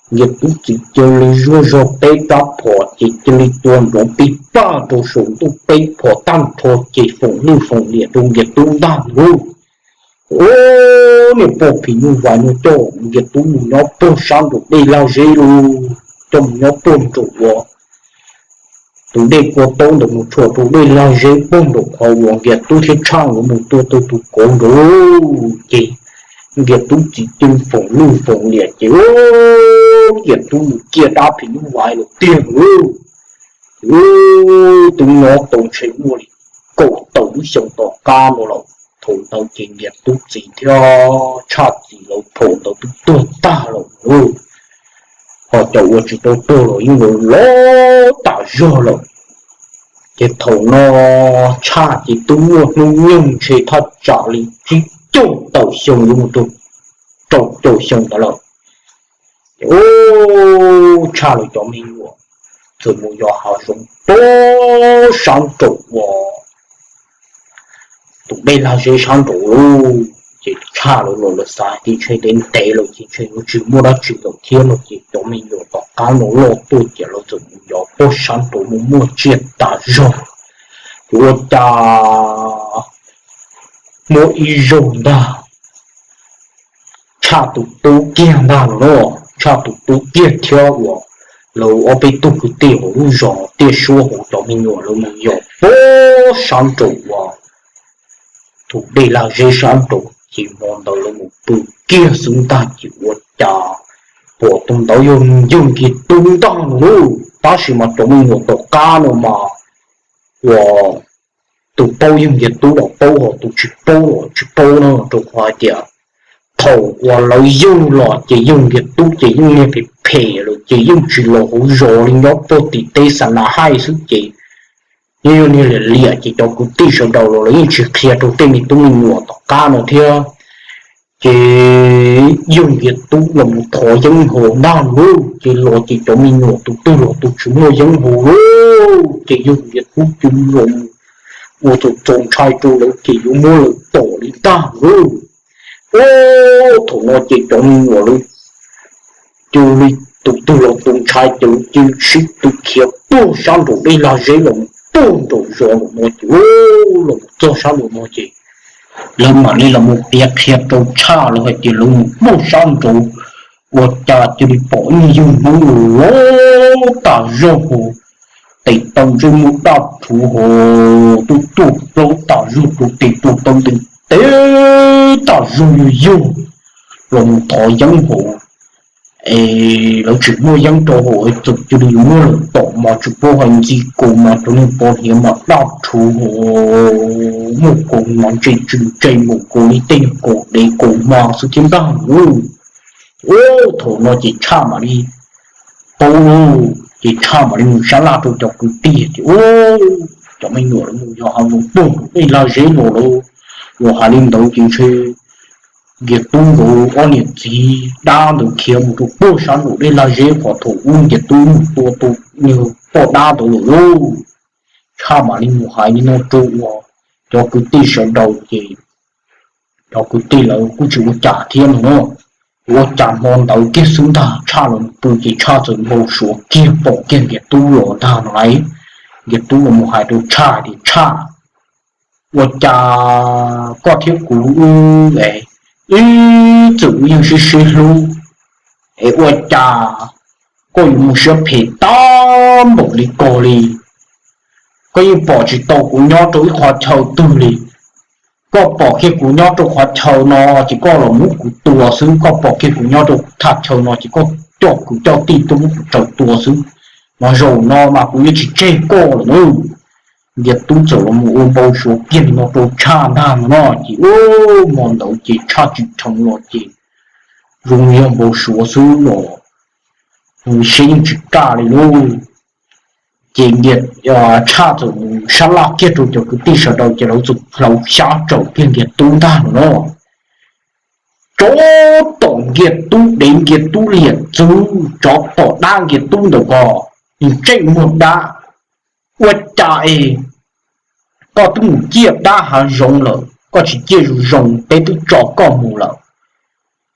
Nkias Tub txiv cia li zuaj zog peb rab phom ces cia li tua nrov pij paj rau saum ntuj peb phom tag nrho ces foom lwj foom liam rau Nkias Tub ntag lauj. Ub, niag poj phim nyuj vais no coj Nkias Tub mus nyob puag sab nraum dej lag zeb lauj, coj mus nyob puag nraum uas tus dej kua taub ntawd mus tshuam rau dej lag zeb puag nraum qhov uas Nkias Tub thiab Tshaj nkawd mus tua tau tus kauv nraud ces Nkias Tub txiv cia li foom lwj foom liam ces Nkias Tub mus ciaj dab phim nyuj vais lawm tiag lauj. Ces twb nyob tau ntshe muaj li kaum tawm lub xyoo tom qab no lawm. Thaum ntawd ces Nkias Tub txiv thiab Tshaj txiv lawv thaum ntawd twb tuag tag lawm lauj, ho cov uas tsis tau tuag los yeej laus laus tas zog lawm. Ces thaum no Tshaj ces twb muaj hnub nyoog ntshe thaj tsam li tsib caug tawm xyoo yuav mus rau rau caum xyoo ntawd lawm. Ces Tshaj lawv cov me nyuam txawm mus yos hav zoov puag sab nraum uas tus dej lag zeb sab nraud lauj. Ces Tshaj lawv los lawv xav tias ntshe ntev ntev lawm ces ntshe yuav tsis muaj dab tsi lawm thiab no ces cov me nyuam tom qab no loj tuaj ces lawv txawm mus yos puag sab nraud mus muaj tsiaj tas zog. Ces ua cas muaj ib zaug ntag Tshaj tus tub kiag ntag los, Tshaj tus tub kiag thiab uas lawv ob peb tug kwv tij hauv lub zos Tiaj Suab hauv cov me nyuam lawv mus yos puag sab nraud uas tus dej lag zeb sab nraud ces hmo ntawd lawv mus pw kiag xwb ntag ces ua cas pom tus ntawd yog yawg Nkiag Tub ntag lauj. Tab sis mas cov me nyuam tom qab no mas uas tus paub yawg Nkiag Tub los paub, ho tus tsis paub los tsis paub no, rau qhov hais tias thaum uas lawv yug los ces yawg Nkiag Tub ces yeej niag phem phem lawm ces yeej tsis los hauv zos li, nyob puag tim teb xa na haij xwb ces yeej yog niag liam liam ces cov kwv tij sawv daws los lawv yeej tsis qhia rau tej me tub me nyuam tom qab no thiab. Ces yawg Nkiag Tub los mus thov yeeb haus ntag lauj, ces los ces cov me nyuam tus twg los tus tsis muaj yeeb haus lauj, ces yawg Nkiag Tub cia li los mus ua txaus ntshai rau lawv ces yuav muab lawv tom li ntag lauj. Ub, thaum no ces cov me nyuam lawv cia li tus twg los tus ntshai ces lawv cia li sib tw khiav puag sab nraum dej lag zeb los mus puag nraum zos los no ces, los mus txog sab nraum no ces lawv mam li los mus piav qhia rau Tshaj lawv hais tias lawv mus puag sab nraud ua cas cia li pom ib yawg Hmoob los tas zog hos, tes taw ntsej muag daj rhuv hos, tuaj tuaj plaub tas zog rau tes rau taw ntees tes tas zog yog yog los mus thov yeeb hos. Es lawv tsis muaj yeeb rau hauv, txawm cia li muab lawv tom mas tsis paub hais ntxi kaus mas cov niag pov hniav mas daj rhuv hos, muaj kaus mas ntse tsw ntse npaum nkaus li tej kaus dev kaus hma xwb thiab ntag lauj. Ub, thaum no ces Tshaj mam li paub lauj, ces Tshaj mam li mus sab laj rau cov kwv tij tias, Ub, cov me nyuam lawv mus yos hav zoov puag nraum dej lag zeb los lawm. Yog hais li ntawd ces ntshe Nkiag Tub nkawd ob niam txiv dab ntawd khiav mus rau puag sab nraum dej lag zeb qhov thaum ub Nkiag Tub mus tua tus niag poj dab ntawd lawm lauj. Tshaj mam li mus hais li no rau uas cov kwv tij sawv daws ces cov kwv tij lawv kuj tsis ua cas thiab no na. Ua cas hmo ntawd kiag xwb ntag Tshaj los pw ces Tshaj txawm npau suav kiag pom kiag Nkiag Tub los ntag no lauj. Nkiag Tub los mus hais rau Tshaj tias, Tshaj, ua cas koj thiab kuv wb, wb txawm wb yeej sib sib hlub, es ua cas koj yuav mus siab phem tag npaum li ko li? Koj yeej pom tsis tau kuv nyob rau ib qhov chaw twg li. Koj pom kiag kuv nyob rau qhov chaw no ces koj los muab kuv tua xwb, koj pom kiag kuv nyob rau thaj chaw no ces koj coj kwv coj tij tuaj muab kuv raws tua xwb. Mas zaum no mas kuv yuav tsis tseg koj lawm na. Nkiag Tub txawm los mus ua npau suav kiag li no rau Tshaj ntag no no ces, ub, hmo ntawd ces Tshaj tsim dheev los ces zoo yog npau suav xwb los zoo siab yeej tsis kaj li lauj. Ces Tshaj txawm mus sab laj kiag rau cov kwv tij sawv daws ces lawv txawm hlawv xyab tsaum kiag Nkiag Tub ntag no no. Tsov tom Nkiag Tub dev, Nkiag Tub liam txwv, tsov tom dab Nkiag Tub ntawm ko, ntsej muag dab. Ua cas es koj twb mus ciaj dab hav zoov lawm, koj tsis ciaj zoo zoo peb twb tso koj mus lawm,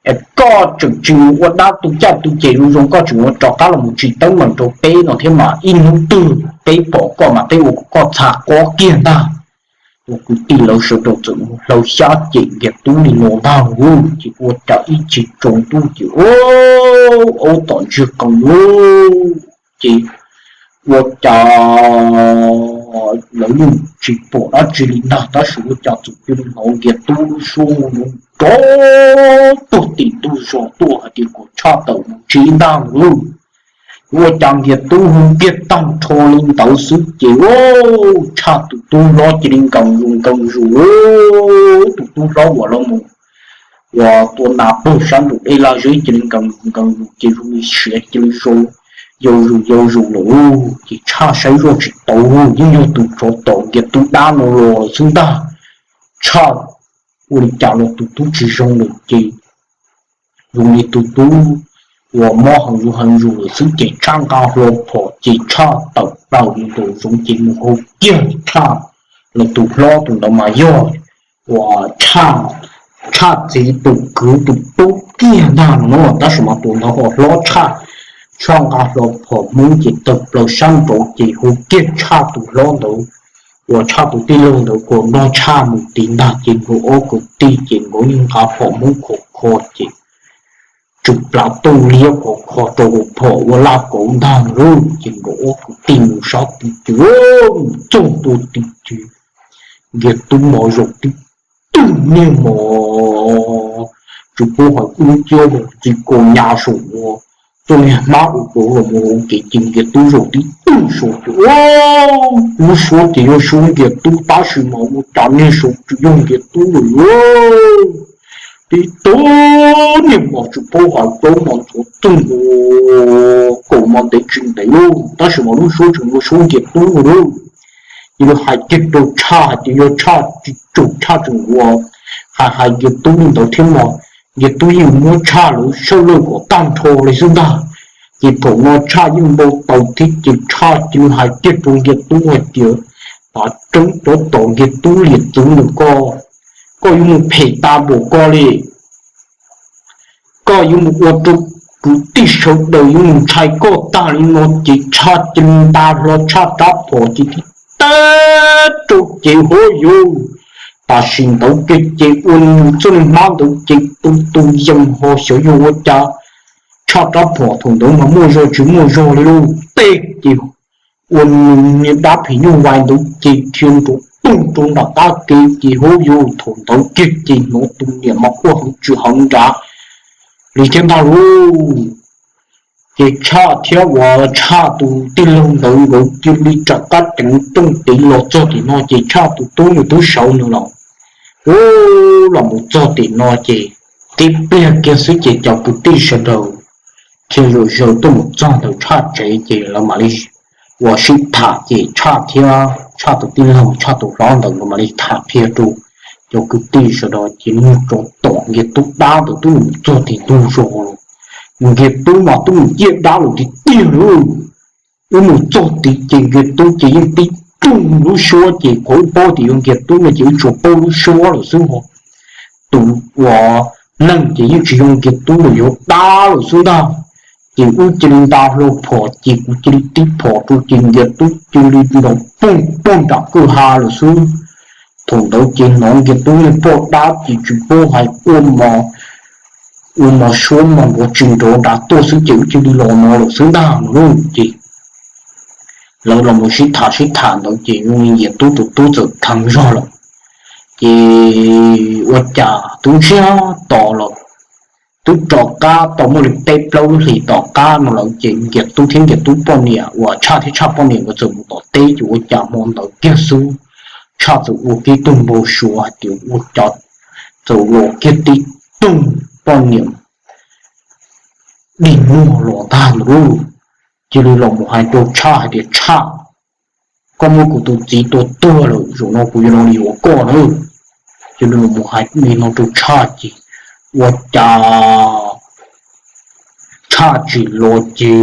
es koj tseem tsis mus ua dab tu caj tu ces zoo zoo, koj tseem ua rov qab los mus tsim teeb meem rau peb no thiab mas ib hnub twg peb pom koj mas peb ua kom koj txha qob kiag ntag. Ua kwv tij lawv sawv daws txawm mus hlawv xyab cem Nkiag Tub li no ntag lauj, ces ua cas ib chim tsaus ntuj ces aub tom ntsiag qees lauj, ces ua cas lawv yeej tsis pom dab tsi li ntag, tab sis ua cas txawm cia li hnov Nkiag Tub lub suab nrov puag tim ntug zos tuaj hais tias kom Tshaj tawm mus tsev ntag lauj. Ua cas Nkiag Tub hu kiag tag nrho li ntawd xwb ces Tshaj tus tub hlob cia li nkees zus nkees zus lauj. Tus tub hlob uas los mus uas tua nas puag sab nraum dej laj zeb cia li nkees zus nkees zus ces zoo li siav cia li zoo yau zus yau zus lawm lauj. Ces Tshaj saib zoj tsis tau, yeej yog tus tsov tom Nkiag Tub dab no los lawm xwb ntag. Tshaj ua li cas los tus tub tsis zoo lawm ces zoo li tus tub uas mob heev zus heev zus lawm xwb ces Tshaj nqa hlo phom ces Tshaj tawm plaws mus nraum zoov ces mus hu kiag Tshaj, los tus hlob tus ntawd mas yog uas Tshaj txiv tus kwv tus tub kiag ntag no na, tab sis mas tus ntawd ho hlob Tshaj. Tshaj nqa hlo phom Hmoob ces tawm plaws sab nraud ces hu kiag Tshaj tus hlob ntawd uas Tshaj tus tij laug ntawd kom nrog Tshaj mus tid ntag ces nkawd ob kwv tij ces nkawd yeej nqa phom Hmoob khov kho ces tsw plav tuj liab khov kho rau hauv phom ua laj kauv ntag lauj. Ces nkawd ob kwv tij mus sab tid ces mus txog ntua tid ces Nkiag Tub mos zaum tib tug niag mos tsis paub hais ub ciab mus txi kaus nyas saum ua tuaj niag hmab ua kaus los mus hauv ces ces Nkias Tub zaum tib tug saud ces lub suab ces yog suab Nkias Tub tab sis mas ua cas niag saud tsis yog Nkias Tub lawm. Tib tug niag mos tsis paub hais plaub mos ntxuav txuj nkaus, kaus mos ntev tsis ntev lauj, tab sis mas lub suab tseem ua suab Nkias Tub lauj. Ces yog hais kiag rau Tshaj hais tias yog Tshaj tsis tsum Tshaj tseem ua hais hais Nkias Tub li ntawd thiab mas Nkias Tub yeej muab Tshaj lawv sawb lawj kom tag nrho li xwb ntag. Ces thaum no Tshaj yeej npau taws thiab ces Tshaj cia li hais kiag rau Nkias Tub hais tias, Tav tseeb cov tom Nkias Tub liam txwv ntawm koj, koj yuav mus phem tas npaum koj li. Koj yuav mus ua rau kwv tij sawv daws yuav mus ntshai koj tag li no. Ces Tshaj cia li nta hlo Tshaj rab phom ces tib teg rau ces hov yus, tam sim ntawd kiag ces ua nws txoj niag hmab ntawd ces tu tu yees ho xyov yog ua cas Tshaj rab phom thaum ntawd mas muaj zog tsis muaj zog li lauj, teg ces ua nws niag dab phim nyuj vais ntawd ces dhia nrov toog rau nram qab kev ces hov yus, thaum ntawd kiag ces hnov tus niam mas quaj heev tsis heev nrad li thiab ntag lauj. Ces Tshaj thiab uas Tshaj tus tij laug ntawd nkawd cia li rov qab ceev rooj tiv los txog tim no ces Tshaj tus tub nws twb sawv nws los, ub, los mus txog tim no ces tib pliag kiag xwb ces cov kwv tij sawv daws thiaj zaum zaws tuaj mus txog ntawm Tshaj tsev ces lawv mam li ua sib tham ces Tshaj thiab Tshaj tus tij laug Tshaj tus hlob ntawd nkawd mam li tham qhia rau cov kwv tij sawv daws ces nug rau tom Nkias Tub dab ntawd twb mus txog tim ntug zos lawm. Nkias Tub mas twb mus ciaj dab lawm tiag tiag lauj. Wb mus txog tid ces Nkias Tub ces yeej tib rooj lub suab ces qhov wb paub tias yog Nkias Tub no ces wb tsuas paub lub suab lawm xwb ho. Tus uas neeg ces yeej tsis yog Nkias Tub lawm, yog dab lawm xwb ntag. Ces wb cia li nta hlo phom ces kuv cia li tib phom rau ces Nkias Tub cia li nrov poog poog nram kwj ha lawm xwb. Thaum ntawd ces hnov Nkias Tub niag poj dab ces tsis paub hais ua mos, ua mos suab mos nrov tsis nrov nrad tuaj xwb ces wb cia li los no lawm xwb ntag no lauj. Ces lawv los mus sib tham sib tham ntawd ces zoo li Nkias Tub tus tub txawm dheev zog lawm. Ces ua cas twb ntsiag to lawm, twb rov qab tau muaj li peb plaub lub hlis tom qab no lawm ces Nkias Tub thiab Nkias Tub poj niam uas Tshaj thiab Tshaj poj niam nkawd txawm mus tom teb ces ua cas hmo ntawd kiag xwb Tshaj txawm ua kiag tug npau suav hais tias ua cas txawm los kiag tib tug poj niam dig muag los ntag ntawd lauj. Cia li los mus hais rau Tshaj hais tias, Tshaj, koj muab kuv tus txiv tua tuag lawm, zaum no kuv yuav los yuav koj na. Cia li los mus hais li no rau Tshaj ces ua cas Tshaj tsim los ces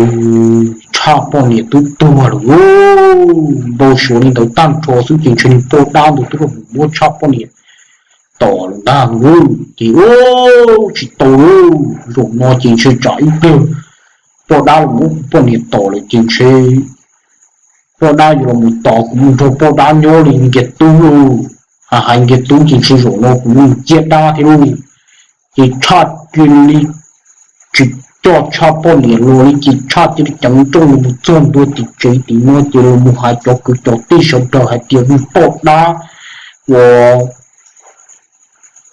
Tshaj poj niam twb tuag lawm lauj. Npau suav li ntawd tag nrho xwb ces ntshe niag poj dab ntawd twb los mus muab Tshaj poj niam tom lawm ntag lauj. Ces ua tsis tau lauj, zaum no ces ntshe tsam ib pliag poj dab los muab kuv poj niam tom lawm ces ntshe poj dab yuav los mus tos kuv mus nrog poj dab nyob li Nkias Tub lauj. Hais hais Nkias Tub ces ntshe zaum no kuv yuav mus ciaj dab thiab lauj. Ces Tshaj cia li tsis coj Tshaj poj niam los li ces Tshaj cia li ceev nrooj los mus txog ntua tim tsev tim no ces los mus hais cov kwv cov tij sawv daws hais tias niag poj dab uas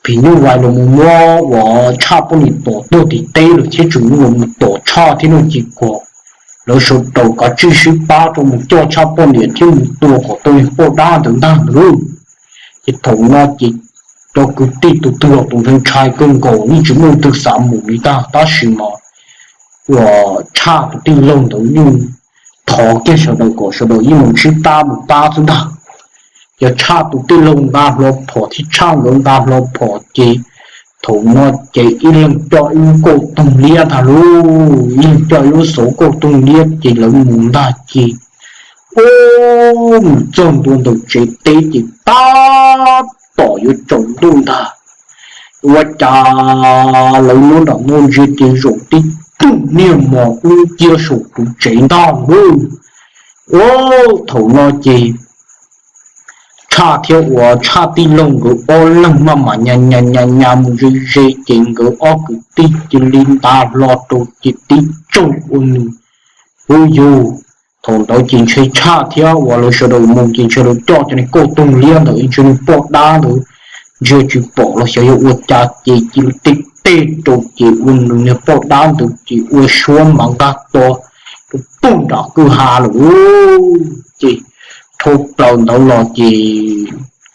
phim nyuj vais los mus muab uas Tshaj poj niam tom tuag tim teb lawm thiab tseem los mus tom Tshaj thiab no ces kom lawv sawv daws kav tsij sib pab rau mus coj Tshaj poj niam thiab mus tua kom tau niag poj dab ntawd ntag ntag lauj. Ces thaum no ces cov kwv tij tus twg los tus ntshai ntshai kawg nkaus, yeej tsis muaj leej twg xav mus li ntag, tab sis mas uas Tshaj tus tij laug ntawd yeej thov kiag sawv daws kom sawv daws yeej mus sib pab mus pab xwb ntag. Yog Tshaj tus tij laug nqa hlo phom thiab Tshaj nkawd nqa hlo phom ces thaum no ces ib leeg coj ib lub kauj toog liab ntag lauj, ib leeg coj ib lub xauv kauj toog liab ces lawv mus ntag ces ua mus txog ntua ntawm tsev teb ces tab tom yuav tsaus ntuj ntag, ua cas lawv nyob nram no ntsia ces zaum tib tug niag mos dub nciab saum tus tsev ntag lauj. Ua thaum no ces Tshaj thiab uas Tshaj tij laug nkawd ob leeg maj mam nyas nyas nyas nyas mus ze ze ces nkawd ob kwv tij cia li nta hlo rau ces tib tsaug ua nws, huv yus. Thaum ntawd ces ntshe Tshaj thiab uas lawv sawv daws mus ces ntshe lawv coj cov niag kauj toog liab ntawd ntshe niag poj dab ntawd ntsia tsis pom los xyov yog ua cas ces cia li tib tej rau ces ua nws niag poj dab ntawd ces ua suab mas nqaj to rau pug nram kwj ha lawm. Ces dhau plaws ntawd los ces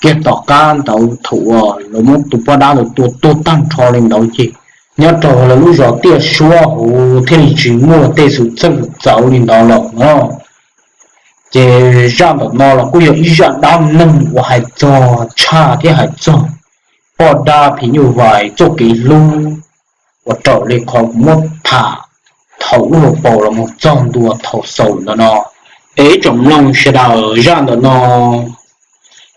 kiag tom qab ntawd thaum uas lawv muab tus poj dab ntawd tua tuag tag nrho li ntawd ces nyob rau lawv lub zos Tiaj Suab hauv thiaj li tsis muaj tej xwm txheej txawv li ntawd lawm no. Ces zaj ntawm no los kuj yog ib zaj dab neeg uas hais txog tshaj thiab hais txog poj dab phim nyuj vais txoj kev hlub uas raws li qhov kuv muab tham thaum lub hauv paus los mus txog ntua thaum xaus ntawm no. Es ib tsoom mloog sawv daws, zaj ntawm no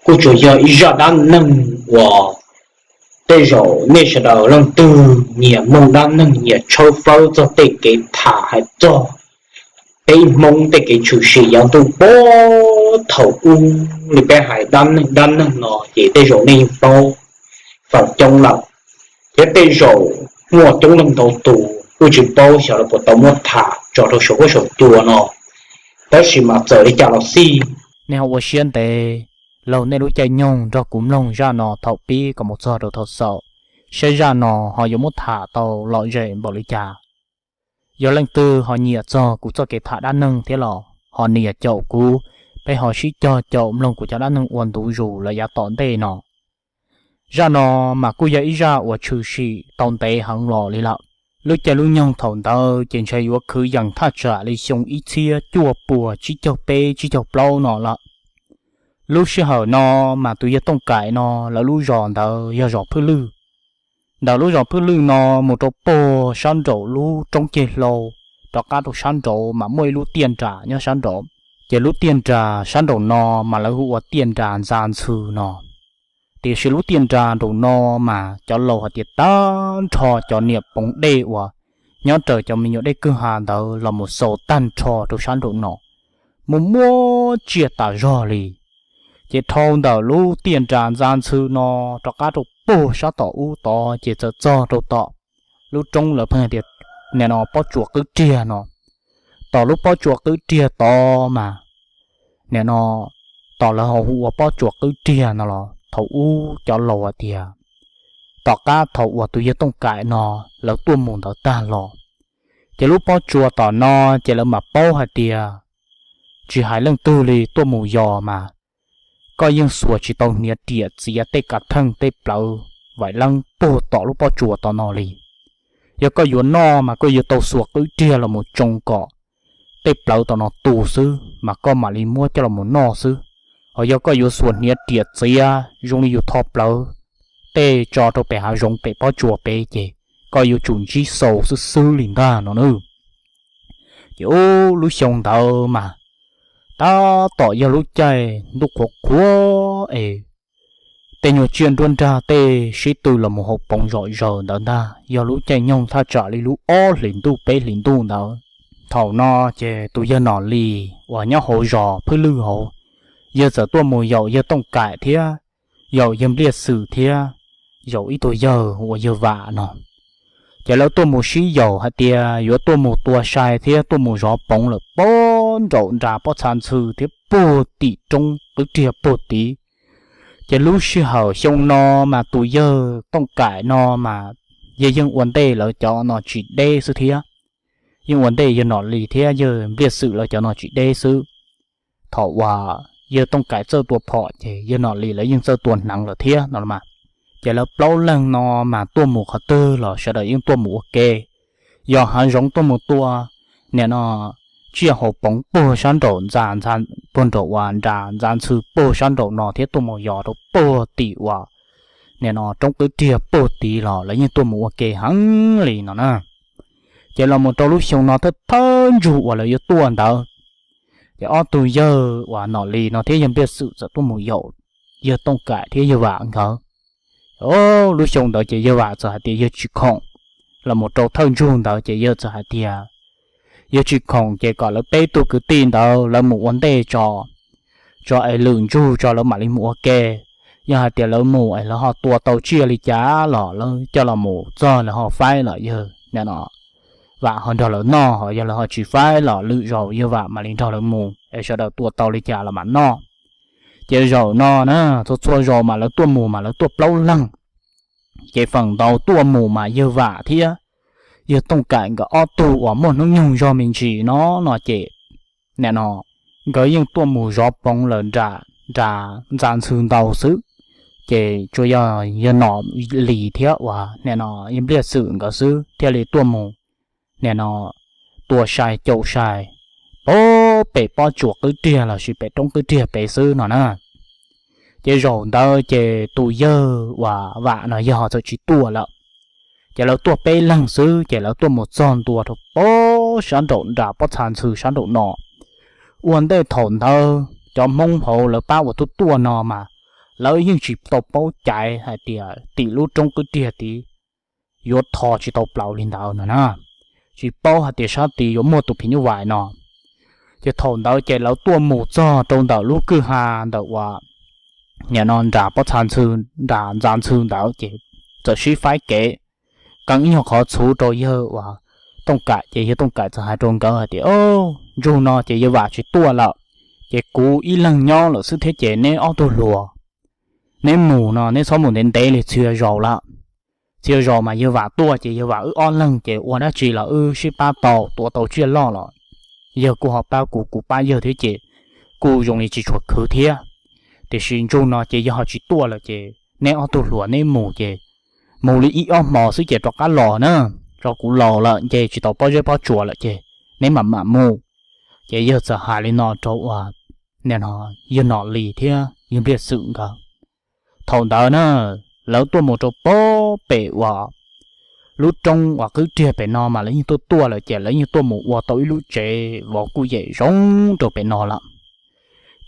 kuj tsuas yog ib zaj dab neeg uas tej zaum nej sawv daws leej twg nyiam mloog dab neeg, nyiam tshawb fawb txog tej kev tham hais txog peb Hmoob tej kev tshwm sim yav ntuj puag thaum ub li peb hais dab neeg dab neeg no ces tej zaum nej yeej paub feem coob lawm, thiab tej zaum muaj coob leej ntau tus kuj tsis paub xyov lawv puas tau muab tham tso rau saum huab saum cua no. Tab sis mas txawm li cas los xij, nej ho ua siab ntev laug nej lub caij nyoog nrog kuv mloog zaj no thaum pib kom mus txog rau thaum xaus, saib zaj no ho yuav muab tham tau lom zem npaum li cas. Yog leej twg ho nyiam txog kuv txoj kev tham dab neeg thiab los ho nias caum kuv, peb ho sib cog caum mloog kuv cov dab neeg ua ntu zus lawm yav tom ntej no. Zaj no mas kuj yog ib zaj uas tshwm sim tau ntev heev los li lawm. Lub caij lub nyoog thaum ntawd ces ntshe yuav kwv yees thaj tsam li xyoo ib txhiab cuaj puas tsib caug peb tsib caug plaub no lawm. Lub sij hawm no mas tus yawg Tooj Kaim no lawv lub zos ntawd yog zos Phwj Lwj. Ntawm lub zos Phwj Lwj no mus rau puag sab nraum lub roob ceg hlau, rov qab rau sab nraud mas muaj ib lub tiaj nras nyob sab nraud. Ces lub tiaj nras sab nraum no mas lawv hu ua tiaj nras Ntxa Ntxhw no. Tiam sis lub tiaj nras nraum no mas cov laus hais tias tag nrho cov niam poov dej uas nyob raws cov me nyuam dej kwj ha ntawd los mus xaus tag nrho rau sab nraum no, muaj muab tsiaj tas zog li. Ces dhau ntawm lub tiaj nras Ntxa Ntxhw no rov qab rau puag sab tom ub tod ces txawm txog rau tom lub roob lawv pheej hais tias nim no Pob Tsuas Qwb Riag no. Tom lub Pob Tsuas Qwb Riag tod mas, nim no, tom lawv ho hu ua Pob Tsuas Qwb Riag no los thaum ub cov laus hais tias tom qab thaum uas tus yawg Tooj Kaim no lawv tuaj mus ntawd tag los, ces lub pob tsuas tom no ces lawv mam paub hais tias tsis hais leej twg li tuaj mus yos mas koj yeej xuas tsis tau hniav riam txiav tej kav theej tej plawv vaim leeb puag tom lub pob tsuas tom no li. Yog koj yuav noj mas koj yuav tau xuas qwb riag los mus tsoo kom tej plawv tom no tu xwb mas koj mam li muab coj los mus noj xwb. Ho yog koj yuav xuas hniav riam txiav zoo li yus tho plawv tej tso rau pem hav zoov pem pob tsuas pem ces koj yuav tsum ntsib xaus xwb xwb li ntag no na. Ces ub lub xyoo ntawd mas tab tom yog lub caij ntuj qhuav qhuav es tej nyuag tsiaj nruab nrag tej sib tw los mus haus poov zom zaws ntawd ntag, yog lub caij nyoog thaj tsam li lub ob hlis ntuj peb hlis ntuj ntawd. Thaum no ces tus yawg Nom Lis uas nyob hauv zos Phwj Lwj hauv, yawg txawm tuaj mus yaum yawg Tooj Kaim thiab yaum yawg Npliaj Xwm thiab yaum ib tug yawg hu ua yawg Vam no. Ces lawv tuaj mus sib yaum hais tias yuav tuaj mus tua sai thiab tuaj mus zov poov lawm puag nraum nram pob txha ntxhw thiab puag tim roob qwb riag puag tid. Ces lub sij hawm xyoo no mas tus yawg Tooj Kaim no mas yawg yeej ua ntej lawv cov no tsis deb xwb thiab. Yeej ua ntej yawg Nom Lis thiab yawg Npliaj Xwm lawv cov no tsis deb xwb. Thaum uas yawg Tooj Kaim txawj tua phom ces yawg Nom Lis lawv yeej txawj tua hneev lawm thiab no los mas. Ces lawv plaub leeg no mas tuaj mus qhov twg los sawv daws yeej tuaj mus ua ke. Yog hav zoov tuaj mus tua, nim no, tsiaj haus poov puag sab nraum ntxa, puag nraum uas nram ntxa ntxhw puag sab nraum no thiab tuaj mus yos rau puag tim uas nim no roob qwb riag puag tid los lawv yeej tuaj mus ua ke heev li no na. Ces los mus rau lub xyoo no thawj thawj ntsug uas lawv yuav tuaj ntawd, ces ob tug yawg uas Nom Lis no thiab yawg Npliaj Xwm txawm tuaj mus yaum yawg Tooj Kaim thiab yawg Vam nkawd. Lub xyoo ntawd ces yawg Vam txawm hais tias yawg tsis khoom. Los mus rau thawj ntsug ntawd ces yawg txawm hais tias yawg tsis khoom ces kom lawv peb tug kwv tij ntawd lawv mus ua ntej tso, tso es lwm ntsug tso lawv mam li mus ua ke. Yog hais tias lawv mus es lawv ho tua tau tsiaj li cas los lawv coj los mus txog lawv ho faib los yawg nim no Vam ho nrog lawv noj, ho yog lawv ho tsis faib los lwm zaus yawg Vam mam li nrog lawv mus es sawv daws tua tau li cas los mam noj. Ces zaum no na, txhua txhua zaus mas lawv tuaj mus mas lawv tuaj plaub leeg. Ces feem ntau tuaj mus mas yawg Vam thiab yawg Tooj Kaim nkawd ob tug uas muaj hnub nyoog zog me ntsis no no ces nim no nkawd yeej tuaj mus zov poov lawm nram nram ntxa ntxhw ntau xwb. Ces tsuas yog yawg Nom Lis thiab uas nim no yawg Npliaj Xwm nkawd xwb thiaj li tuaj mus nim no tua sai caum sai pem pob tsuas qwb riag lossis pem roob qwb riag pem xwb no na. Ces zaum ntawd ces tus yawg uas Vam no yawg ho txawm tsis tuaj lawm. Ces lawv tuaj peb leeg xwb ces lawv tuaj mus txog ntua rau pob sab nraum nram pob txha ntxhw sab nraum no. Ua ntej thaum ntawd cov Hmoob hauv lawv pab uas tuaj tuaj no mas lawv yeej tsis tau paub caiv hais tias tim lub roob qwb riag tid yuav tho tsis tau plaws li ntawd no na, tsis paub hais tias sab tid yuav muaj tus phim nyuj vais no. Ces thaum ntawd ces lawv tuaj mus txog rau ntawm lub kwj ha ntawm uas nim no nram pob txha ntxhw, nram ntxa ntxhw ntawd ces txawm sib faib kev, qee ib nyuag qhov txhuv rau yawg uas Tooj Kaim ces yawg Tooj Kaim txawm hais rau nkawd hais tias, Au, ntsug no ces yawg Vam tsis tuaj lawm, ces kuv ib leeg nyob lawm xwb thiab ces neb ob tug hluas neb mus no neb txhob mus ntev ntev li, txhia zaus lawm. Txhia zaus mas yawg Vam tuaj ces yawg Vam wb ob leeg ces ua dab tsi los wb sib pab tau, tua tau tsiaj loj los yawg kuj ho pab kuv, kuv pab yawg thiab ces kuj zoo li tsis tshua khwv thiab. Tiam sis ntsug no ces yawg ho tsis tuaj lawm ces neb ob tug hluas neb mus ces mus li ib ob hmo xwb ces rov qab los na, rau kuv laus lawm nce tsis tau pob zeb pob tsuas lawm ces neb mam mam mus. Ces yawg txawm hais li no rau uas nim no yawg Nom Lis thiab yawg Npliaj Xwm nkawd. Thaum ntawd na lawv tuaj mus rau pob pem uas lub roob uas qwb riag pem no mas lawv yeej tuaj tuaj lawm ces lawv yeej tuaj mus ua tau ib lub tsev vov kuj yem zoo rau pem no lawm.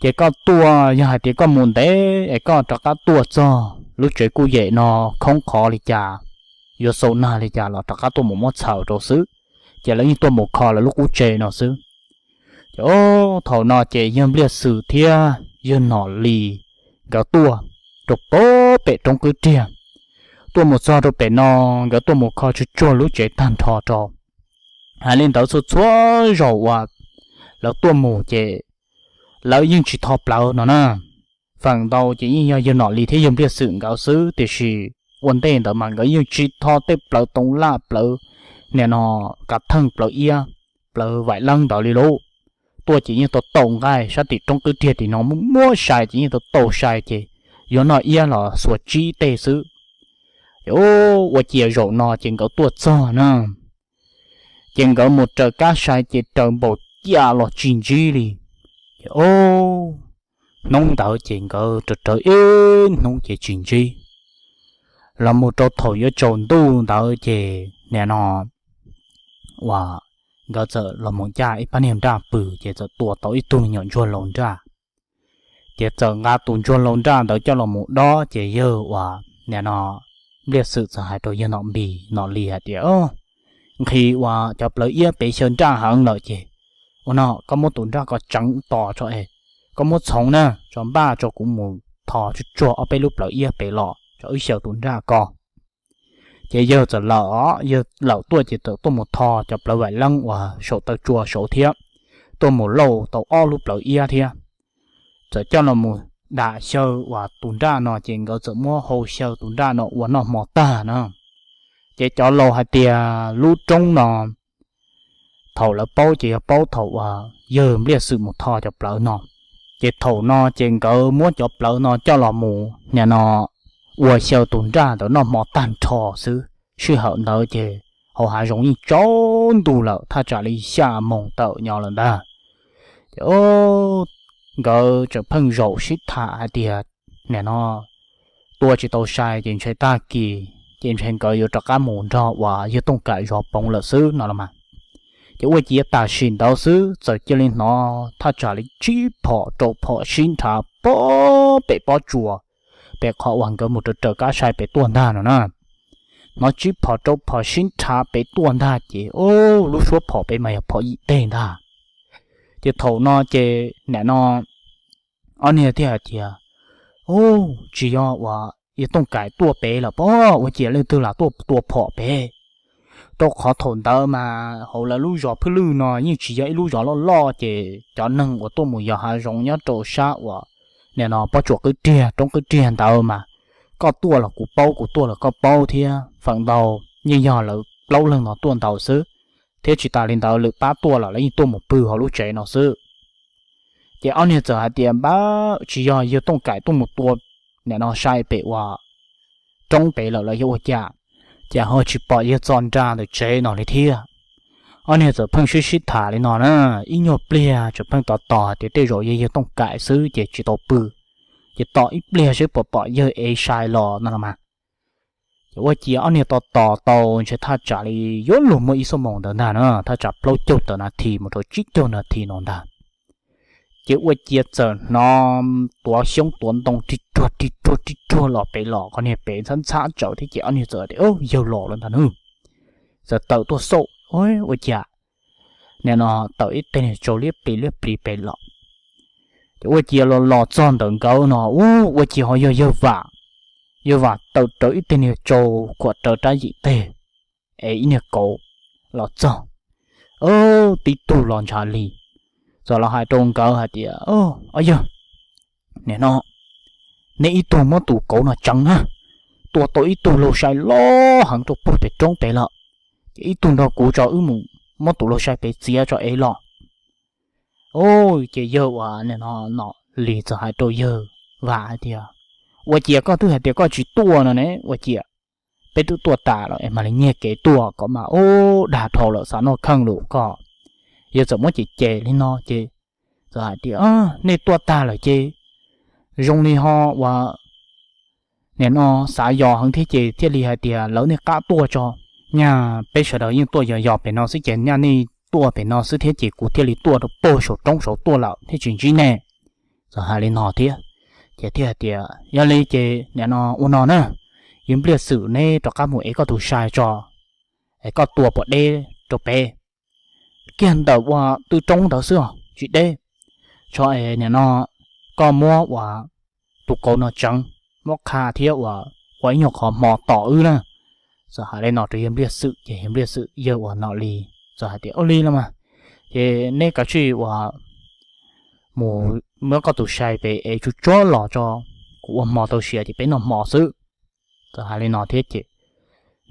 Ces koj tuaj yog hais tias koj mus ntev es koj rov qab tuaj txog lub tsev kuj yem no khoob qhov li cas, yuav xau nag li cas los rov qab tuaj mus muab txhaws rau xwb. Ces lawv yeej tuaj mus kho lawv lub qub tsev no xwb. Ces thaum no ces yawg Npliaj Xwm thiab yawg Nom Lis nkawd tuaj rau pob pem roob qwb riag, tuaj mus txog rau pem no nkawd tuaj mus kho tsuag tsuag lub tsev tag nrho rau. Hais li ntawd txhua txhua zaus uas lawv tuaj mus ces lawv yeej tsis tho plawv no na. Feem ntau ces yeej yog yawg Nom Lis thiab yawg Npliaj Xwm nkawd xwb tiam sis ua ntej ntawd mas nkawd yeej tsis tho tej plawv toov laj plawv nim no kav theej plawv iab plawv vaim leeb ntawd li lauj. Tuaj ces yeej tau tau nqaij sab tim roob qwb riag tim no muab muab sai ces yeej tau tau sai ces yuav noj iab los xuas tsib tej xwb. Ces ua ciav zaum no ces nkawd tuaj txog na, ces nkawd mus raws kab sai ces raws npaum cas los tsis ntsib li. Ces hnub ntawd ces nkawd raws raws ib hnub ces tsis ntsib. Los mus rau thaum yuav tsaus ntuj ntawd ces nim no uas nkawd txawm los mus ncaj ib pab niag nraj pw ces txawm tua tau ib tug me nyuam ntsuag laus nraj. Ces txawm nqa tus ntsuag laus nraj ntawd coj los mus dob ces yawg uas nim no Npliaj Xwm txawm hais rau yawg Nom Lis, Nom Lis hais tias, Nqhis uas cov plawv iab pem xyaw nraj heev lawm ces ua no koj muab tus nraj ko tseev tos tso es koj muab txhoov na, tso npaj tso kuv mus tho tsuag tsuag ob peb lub plawv iab pem los tso wb xyaw tus nraj ko. Ces yawg txawm lawm, yawg lawm tuaj ces txawm tuaj mus tho cov plawv vaim leeb uas saum taw tsua saud thiab, tuaj mus lauj tau ob lub plawv iab thiab. Txawm coj los mus dam xyaw uas tus nraj no ces nkawd txawm muab hau xyaw tus nraj no ua noj hmo tag na. Ces cov laus hais tias lub roob no thaum lawv paub ces yog paub thaum uas yawg Npliaj Xwm mus tho cov plawv no. Ces thaum no ces nkawd muab cov plawv no coj los mus nim no ua xyaw tus nraj ntawd noj hmo tag nrho xwb. Sij hawm ntawd ces hauv hav zoov yeej tsaus ntuj lawm, thaj tsam li xya moos tawm nyo lawm ntag. Ces nkawd tseem pheej zaum sib tham hais tias nim no tua tsis tau sai ces ntshe tag kis ces ntshe nkawd yuav rov qab mus nrog uas yawg Tooj Kaim zov poov lawm xwb no los mas. Ces ua ciav tam sim ntawd xwb txawm cia li hnov thaj tsam li tsib phom rau phom sib nrhav pob pem pob tsuas, pem qhov uas nkawd mus raws raws kab sai pem tuaj ntag no na. Hnov tsib phom rau phom sib nrhav pem tuaj ntag ces lub suab phom pem mas yog phom yim teg ntag. Ces thaum no ces nim no ob niag thiaj hais tias, Ub, tsis yog uas yawg Tooj Kaim tuaj pem lawm pob, ua ciav leej twg lam tuaj tua phom pem? Rau qhov thaum ntawd mas hauv lawv lub zos Phwj Lwj no yeej tsis yog ib lub zos loj loj ces cov neeg uas tuaj mus yos hav zoov nyob rau sab uas nim no pob tsuas qwb riag roob qwb riag ntawd mas koj tuaj los kuv paub, kuv tuaj los koj paub thiab, feem ntau yeej yog lawv plaub leeg no tuaj ntau xwb, thiab tsis tas li ntawd lwm pab tuaj los lawv yeej tuaj mus pw hauv lub tsev no xwb. Ces ob niag txawm hais tias, Npab, tsis yog yawg Tooj Kaim tuaj mus tua nim no sai pem uas roob pem lawm los yog ua cas, ces ho tsis pom yawg txog nram ntawm tsev no li thiab? Ob niag txawm pheej sib sib tham li no na, ib nyuag pliag txawm pheej tos tos tias tej zaum yog yawg Tooj Kaim xwb ces tsis tau pw, ces tos ib pliag seb puas pom yawg ev sai los no los mas. Ces ua ciav ob niag tos tos tau ntshe thaj tsam li yuav luag muaj ib xuab moos ntawd ntag na, thaj tsam plaub caug tawm nas this mus rau tsib caug nas this no ntag. Ces ua ciav txawm hnov tuav xyoob tuav ntoo rig ruag rig ruag rig ruag los pem los, qhov niag pem ntxhab ntxhab tsawv thiab ces ob niag txawm tias, Yawg los lawm ntag nawb. Txawm tawm tuaj xauj, ua cas nim no tawm ib teg niag tsau liab plis liab plis pem los. Ces ua ciav los los txog ntawm nkawd no, ua ciav ho yog yawg Vam. Yawg Vam tawm rawv ib teg niag tsau khuam rawv rab yim teg, es ib niag kauv los txog, tib tug los ntshav li. Txawm los hais rau nkawd hais tias, Ob yawg, nim no neb ib tug muab tus kauv no tseev na, tua tau ib tug laug sai loj heev rau puag pem roob pem lawm, ces ib tug nrog kuv tso wb mus muab tus laug sai pem txiav tso ev los. Ces yawg uas nim no Nom Lis txawm hais rau yawg Vam hais tias, Ua ciav koj twb hais tias koj tsis tuaj no ne, ua ciav peb twb tuaj tas lawm es mam li nyiag kev tuaj kom mas ub dag dhau lawm xav noj kheej lawm koj. Yawg txawm muab cem cem li no ces txawm hais tias, Nej tuaj tag lawm ces zoo li ho uas nim no xav yos heev thiab ces thiaj li hais tias lawv nej qab tuaj tso. Nyaj peb sawv daws yeej tuaj yos yos pem no xwb ces nyaj nej tuaj pem no xwb thiab ces kuv thiaj li tuaj rau puag saum roob saud tuaj lawm thiab tsis ntsib nej. Txawm hais li no thiab, ces thiaj hais tias, Yog li ces nim no ua no na, yawg Npliaj Xwm neb rov qab mus ev koj tus sai tso, es koj tua puas deb rau pem, kiag ntawm ua tw roob ntawd xwb os tsis deb. Tso es nim no koj muab uas tus kauv no tseev, muab qha thiab ua ib nyuag qhov hmo tos wb na. Txawm hais li no rau yawg Npliaj Xwm ces yawg Npliaj Xwm yawg uas Nom Lis txawm hais tias, Ua li los mas, ces neb kav tsij uas mus muab koj tus sai pem ev tsuj tsuag los tso, kuv ua hmo tau siav ces peb noj hmo xwb. Txawm hais li no thiab ces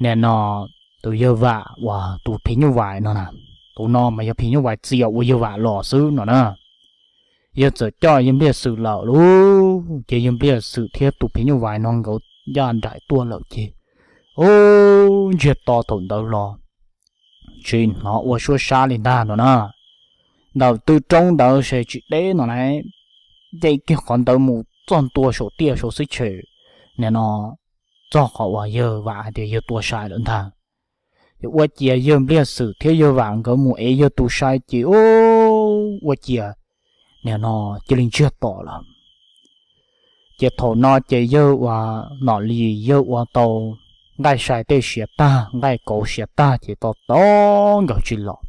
nim no tus yawg Vam uas tus phim nyuj vais no na, tus no mas yog phim nyuj vais txias ua yawg Vam los xwb no na. Yawg txawm coj yawg Npliaj Xwm lawm lauj, ces yawg Npliaj Xwm thiab tus phim nyuj vais no nkawd ncaj nraim tuaj lawm ces, ub, ntsiag to thaum ntawd los tsis hnov ua suab sab li ntag no na. Ntawm tw roob ntawd ces tsis deb no na, nce kiag qhov ntawd mus txog ntua saum tiaj saud xwb ces nim no txog qhov uas yawg Vam hais tias yawg tua sai lawm ntag. Ces ua ciav yawg Npliaj Xwm thiab yawg Vam nkawd mus ev yawg tus sai ces ua ciav nim no cia li ntsiag to lawm. Ces thaum no ces yawg uas Nom Lis yawg ua tau nqaij sai tej siav tag, nqaij kauv siav tag ces tau tau nkawd tsis los.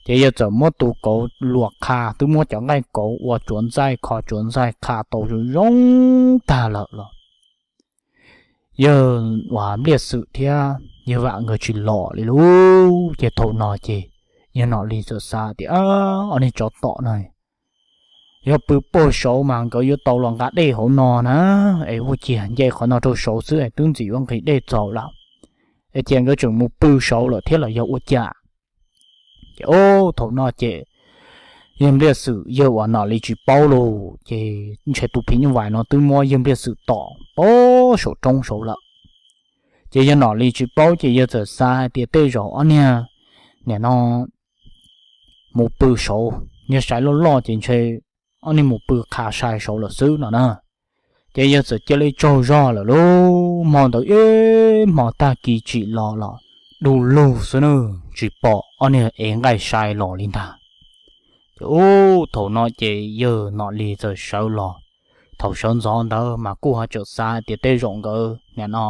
Ces yawg txawm muab tus kauv luam qha, twb muab cov nqaij kauv ua tsuav ntxaij kho tsuav ntxaij qha tau zoo zoo tag lawm los yawg uas Npliaj Xwm thiab yawg Vam nkawd tsis los li lauj. Ces thaum no ces yawg Nom Lis txawm xav tias, Ob niag tsov tom no, yog pw puag saud mas nkawd yuav tau los nqa dej hauv no na, es ua ciav nce qhov no rau saud xwb es twb ntxim yuav nqis dej txaus lawm, es cia nkawd tseem mus pw saud lawm thiab los yog ua cas. Ces thaum no ces yawg Npliaj Xwm yawg uas Nom Lis tsis paub lauj, ces ntshe tus phim nyuj vais no twb muab yawg Npliaj Xwm tom puag saum roob saud lawm. Ces yawg Nom Lis tsis paub ces yawg txawm xav hais tias tej zaum ob niag nim no mus pw saud, niag sai loj loj ces ntshe ob niag mus pw qha sai saud lawm xwb no na. Ces yawg txawm cia li tsaug zog lawm lauj. Hmo ntawd ib hmo tag kis tsim los los du lug xwb na, tsis pom ob niag ev nqaij sai los li ntag. Ces ub, thaum no ces yawg Nom Lis txawm sawv los. Thaum sawv ntxov ntawd mas kuj ho tseem xav tias tej zaum nkawd nim no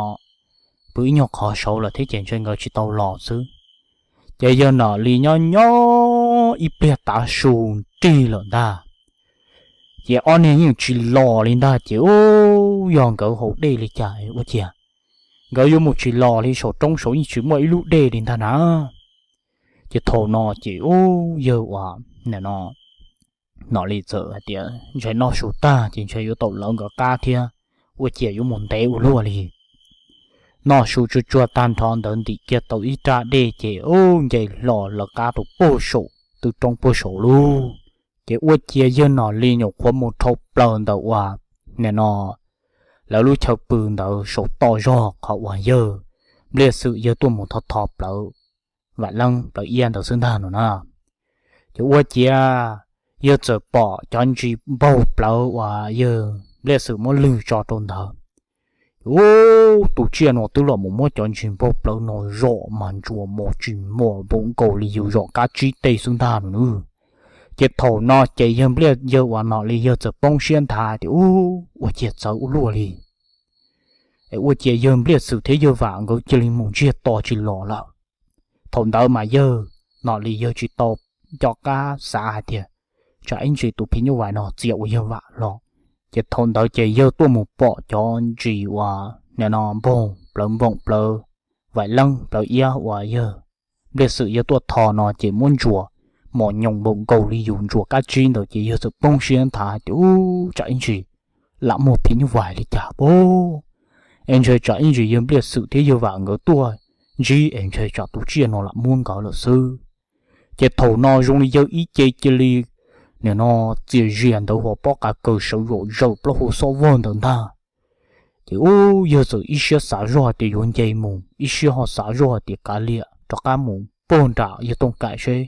pw ib nyuag qhov saud lawm thiab ces ntshe nkawd tsis tau los xwb. Ces yawg Nom Lis nyob nyob ib pliag tav su nrig lawm ntag, ces ob niag yeej tsis los li ntag. Ces ub, yog nkawd haus dej li cas ua ciav nkawd yuav mus tsis los li, saum roob saud yeej tsis muaj ib lub dej li ntag na. Ces thaum no ces ub, yawg uas nim no Nom Lis txawm hais tias ntshe noj su tag ces ntshe yuav tau lawv nkawd qab thiab, ua ciav yuav mus ntev ua luaj li. Noj su tsuag tsuag tag nrho ntawd ntim kiag tau ib rab dej ces ub nce hlo lawv qab rau puag saum tw roob puag saud lub. Ces ua ciav yawg Nom Lis nyuam qhuav mus dhau plaws ntawm uas nim no lawv lub chaw pw ntawd saum toj zog qhov uas yawg Npliaj Xwm yawg tuaj mus tho tho plawv Vam Leeb plawv Iab ntawd xwb ntag no na. Ces ua ciav yawg txawm pom cov ntsis npaug plawv uas yawg Npliaj Xwm muab lwg tso rau ntawd. Ub, tus tsiaj no twb los mus muab cov ntsis npaug plawv no zom mas ntsuas mos tsis mos npaum nkaus li yus zom kab tsib tej xwb ntag no nawb. Ces thaum no ces yawg Npliaj yawg uas Nom Lis yawg txawm poob siab nthav tias ub, ua ciav txawv ua luaj li. Es ua ciav yawg Npliaj Xwm thiab yawg Vam nkawd cia li mus ntsiag to tsis los lawm. Thaum ntawd mas yawg Nom Lis yawg tsis tau nco qab xav hais tias tsam ib ntsis tus phim nyuj vais no txia ua yawg Vam los. Ces thaum ntawd ces yawg tuaj mus pom cov ntsis uas nim no npaug plawv npaum plawv Vam Leeb plawv Iab uas yawg Npliaj Xwm yawg tuaj tho no ces muab ntsuas mos nyoos npaum nkaus li yus ntsuas kab tsib ntawd ces yawg txawm poob siab nthav tias ub, tsam ib ntsis lam muaj phim nyuj vais li cas pob. Es ntshe tsam ib ntsis yawg Npliaj Xwm thiab yawg Vam nkawd tuaj ntsib es ntshe tsam tus tsiaj no lam muab nkawd lawm xwb. Ces thaum no zoo li yawg ib ce cia li nim no txias zias ntawd hos pob qa kaws sawv zom zaws plaub hau xob vog ntawd ntag. Ces ub, yawg txawm ib siab xav zoj tias yuav nce mus, ib siab ho xav zoj tias kav liam rov qab mus puag nram yawg Tooj Kaim seb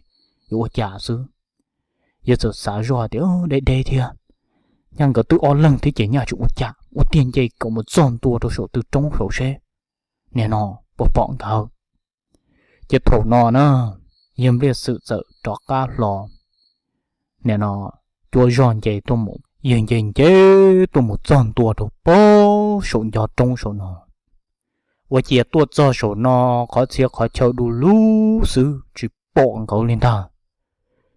yuav ua cas xwb. Yawg txawm xav zoj tias deb deb thiab, nyaj nkawd twb ob leeg thiab ces nyaj tsis ua cas, ua tiag nce kom mus txog ntua rau saum tw roob saud seb nim no puas pom nkawd. Ces thaum no na, yawg Npliaj Xwm txawm rov qab hlo nim no cuab zog nce tuaj mus, yawg nce nce tuaj mus txog ntua rau puag saum ncov roob saum no. Ua ciav tuaj txog saum no, qhov txhia qhov chaw du lug xwb tsis pom nkawd li ntag.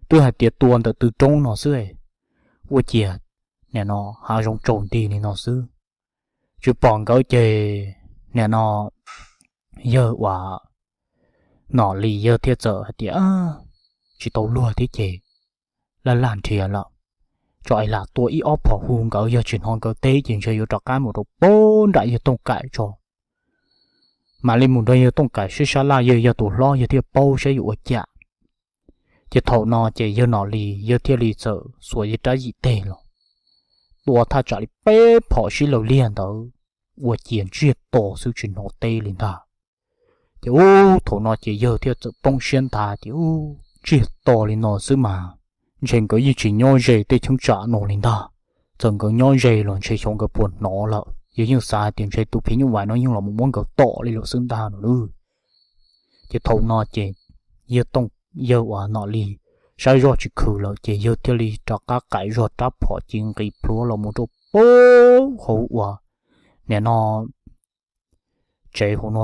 Twb hais tias tua ntawm tw roob no xwb, ua ciav nim no hav zoov tsaus nti li no xwb. Tsis pom nkawd ces nim no yawg uas Nom Lis yawg thiaj txawm hais tias tsis tau luag thiab ces laj laj nrhiav lawm, tso es lam tua ib ob phom hu nkawd, yog tsis hnov nkawd teb ces ntshe yuav rov qab mus rau puag nram yawg Tooj Kaim tso. Mam li mus nrog yawg Tooj Kaim sib sab laj, yawg yog tus hlob yawg thiaj paub saib yuav ua cas. Ces thaum no ces yawg Nom Lis yawg thiaj li txawm xuas yawg rab yim teg los, tua thaj tsam li peb phom sib law liag ntawd, ua ciav ntsiag to xwb tsis hnov teb li ntag. Ces ub, thaum no ces yawg thiaj txawm poob siab nthav tias ub, ntsiag to li no xwb mas ntshe nkawd yeej tsis nyob ze tej cheeb tsam no li ntag. Txawm nkawd nyob ze los ntshe xyov nkawd puas hnov lawm, yawg yeej xav hais tias ntshe tus phim nyuj vais no yeej los mus muab nkawd tom li lawm xwb ntag no lauj. Ces thaum no ces yawg Tooj, yawg uas Nom Lis saib zoj tsis khwv lawm ces yawg thiaj li rov qab qaim zog rab phom ces nqis plhuav los mus rau puag hauv uas nim no tsev hauv no,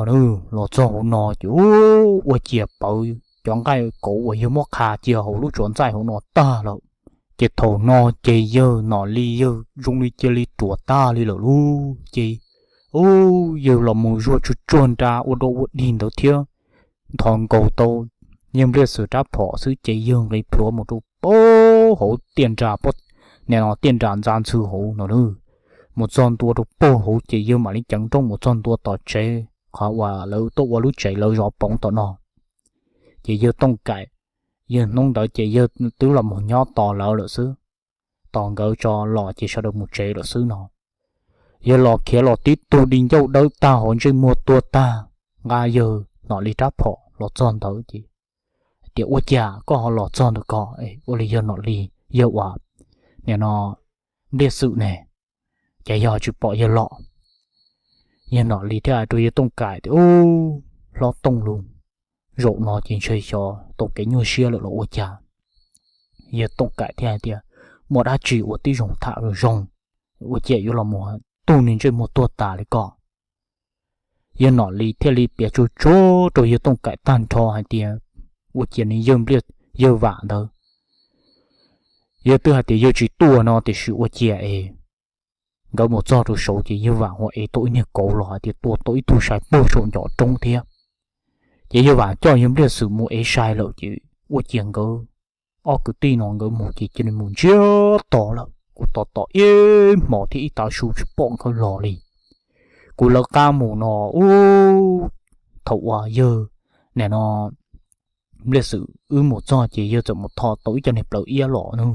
los txog hauv no ces ub, ua ciav pawv cov nqaij kauv uas yawg muab qha cia hauv lub tsuas ntxaij hauv no tag lawm. Ces thaum no ces yawg Nom Lis yawg zoo li cia li ruam tag li lawm lauj. Ces ub, yawg los mus zuag tsuag tsuag nra ua dua ua dig ntawd thiab, nthos nkaus tau yawg Npliaj Xwm rab phom xwb ces yawg nqis plhuav mus rau puag hauv tiaj nra, nim no tiaj nra ntxa ntxhw hauv no lauj. Mus txog ntua rau puag hauv ces yawg mam li ceev nrooj mus txog ntua tom tsev qhov uas lawv tuaj ua lub tsev lawv zov poov tom no. Ces yawg Tooj Kaim, yawg hnub ntawd ces yawg twb los mus nyob tos lawv lawm xwb, tos nkawd tso los ces sawv daws mus tsev lawm xwb no. Yawg los khiav los tib tug di ncauj dawb tag hauv ntsej muag tuag tag, nqa yawg Nom Lis rab phom los txog ntawd ces hais tias ua cas koj ho los txog ntawm ko? Ua li yawg Nom Lis yawg uas nim no Npliaj Xwm ne, ces yog tsis pom yawg los. Yawg Nom Lis thiaj hais rau yawg Tooj Kaim tias ub, hlob Tooj Lus, zaum no ces ntshe xyov tau kev nyuaj siab lawm los ua cas. Yawg Tooj Kaim thiaj hais tias muaj dab tsi ua tib zoo tham zoo zoo, ua ciav yuav los mus tug nws ntsej muag tuag tas li ko. Yawg Nom Lis thiaj li piav tsuag tsuag rau yawg Tooj Kaim tag nrho hais tias ua ciav nws yawg Npliaj, yawg Vam ntawd, yawg twb hais tias yawg tsis tuaj no tiam sis ua ciav es nkawd mus txog rau saud ces yawg Vam hu ev tau ib niag kauv los hais tias tua tau ib tug sai puag saum ncov roob thiab. Ces yawg Vam coj yawg Npliaj Xwm mus ev sai lawm ces ua ciav nkawd ob kwv tij no nkawd mus ces cia li mus ntsiag to lawm. Kuv tos tos ib hmos thiab ib tav su tsis pom nkawd los li. Kuv lawv qab mus no, ub, thaum uas yawg, nim no, Npliaj Xwm wb mus txog ces yawg txawm mus tho tau ib co niag plawv iab los no.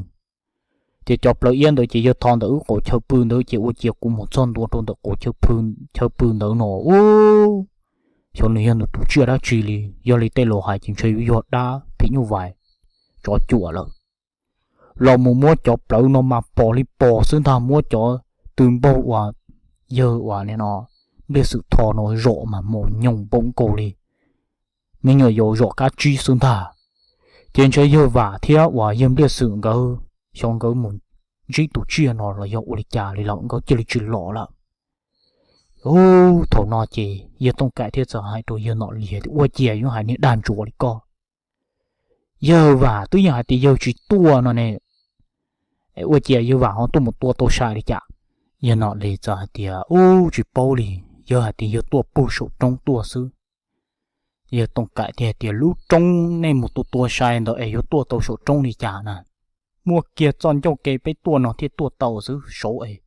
Ces cov plawv iab ntawd ces yawg tho ntawm wb qaum chaw pw ntawd ces ua ciav kuv mus txog ntua rau ntawm qaum chaw pw ntawd no, ub, xyov nws yog nws tus tsiaj dab tsi li, yog li tej laus hais ces ntshe yuav yog dab phim nyuj vais, tsov cuam lawm. Los mus muab cov plawv no mas pos li pos xwb ntag, muab cov tw npaug uas yawg uas nim no Npliaj Xwm tho no zom mas mos nyoos npaum nkaus li me nyuam yaus zom kab tsib xwb ntag. Ces ntshe yawg Vam thiab uas yawg Npliaj Xwm nkawd, xyov nkawd mus ntsib tus tsiaj no los yog ua li cas li lawm nkawd cia li tsis los lawm. Ub, thaum no ces yawg Tooj Kaim thiaj txawm hais rau yawg Nom Lis tias, ua ciav yuav hais niag dag ntsuav li koj, yawg Vam twb yeej hais tias yawg tsis tuaj no ne, ua ciav yawg Vam ho tuaj mus tua tau sai li cas? Yawg Nom Lis txawm hais tias, ub, tsis paub li, yawg hais tias yawg tuaj puag saum roob tuaj xwb. Yawg Tooj Kaim thiaj tias, lub roob nej mus tua tua sai ntawd es yuav tuaj tau saum roob li cas na? Muaj kiag txoj ncauj ke peb tuaj no thiaj tuaj tau xwb, saud es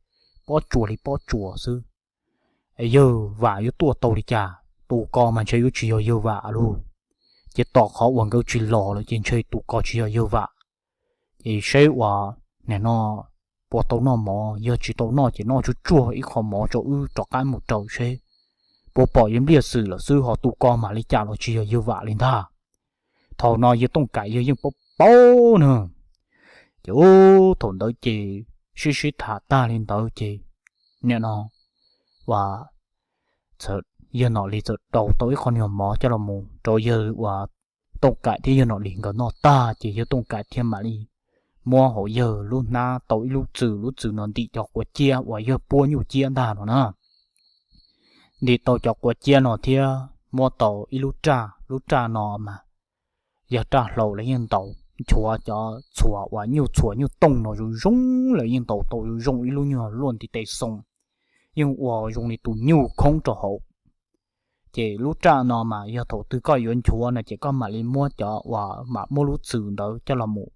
pob tsuas li pob tsuas xwb. Yawg Vam yuav tuaj tau li cas? Tus ko mas ntshe yuav tsis yog yawg Vam lauj. Ces tom qhov uas nkawd tsis los lawm ces ntshe tus ko tsis yog yawg Vam. Ces seb uas nim no puas tau noj mov, yog tsis tau noj ces noj tsuag tsuag ib qho mov rau wb rov qab mus raws seb puas pom yawg Npliaj Xwm lawm xwb, ho tus ko mam li cas los tsis yog yawg Vam li ntag. Thaum no yawg Tooj Kaim yawg yeej paub paub na. Ces ub, thaum ntawd ces sib sib tham tag li ntawd ces nim no uas yawg Nom Lis txawm daus tau ib qho nyuag mov coj los mus rau yawg uas Tooj Kaim thiab yawg Nom Lis nkawd noj tag ces yawg Tooj Kaim thiaj mam li muab hauv yawg lub hnab tau ib lub txwm, lub txwm no ntim cov quav ciab uas yawg puab nyuj ciab ntag no na. Ntim tau cov quav ciab no thiab muab tau ib lub raj, lub raj no mas yog raj hlau lawv yeej ntaus nchuav cov txhuas uas nyuj txhuas nyuj tooj no zoo zoo, lawv yeej ntaus tau zoo zoo ib lub nyuag luaj ntiv tes xoo, yeej ua zoo li tus nyuj khoob rau hauv. Ces lub raj no mas yog thaum twg koj yuav nchuav no ces koj mam li muab cov uas mam muab lub txwm ntawd coj los mus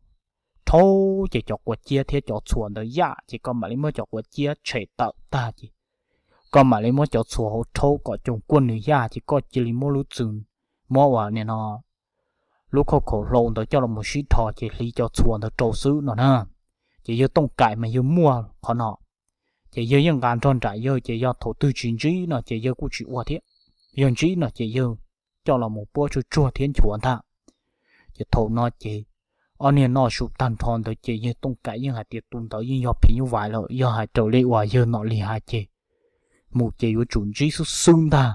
rhaub ces cov quav ciab thiab cov txhuas ntawd yaj ces koj mam li muab cov quav ciab tshem tawm tag ces koj mam li muab cov txhuas hauv rhaub kom coos kuaj nws yaj ces koj cia li muab lub txwm, muab uas nim no lub khauj khaum hlau ntawd coj los mus sib dhos ces hliv cov txhuas ntawd rau xwb no na. Ces yawg Tooj Kaim mas yawg muaj qhov no, ces yawg yeej nqa nrog nraim yawg ces yog thaum twg tsis ntsib no ces yawg kuj tsis ua thiab, yog ntsib no ces yawg coj los mus puab tsuag tsuag thiab nchuav ntag. Ces thaum no ces ob niag noj su tag nrho ntawd ces yawg Tooj Kaim yeej hais tias tus ntawd yeej yog phim nyuj vais lawm, yog hais raws li uas yawg Nom Lis hais ces mus ces yuav tsum ntsib xwb xwb ntag.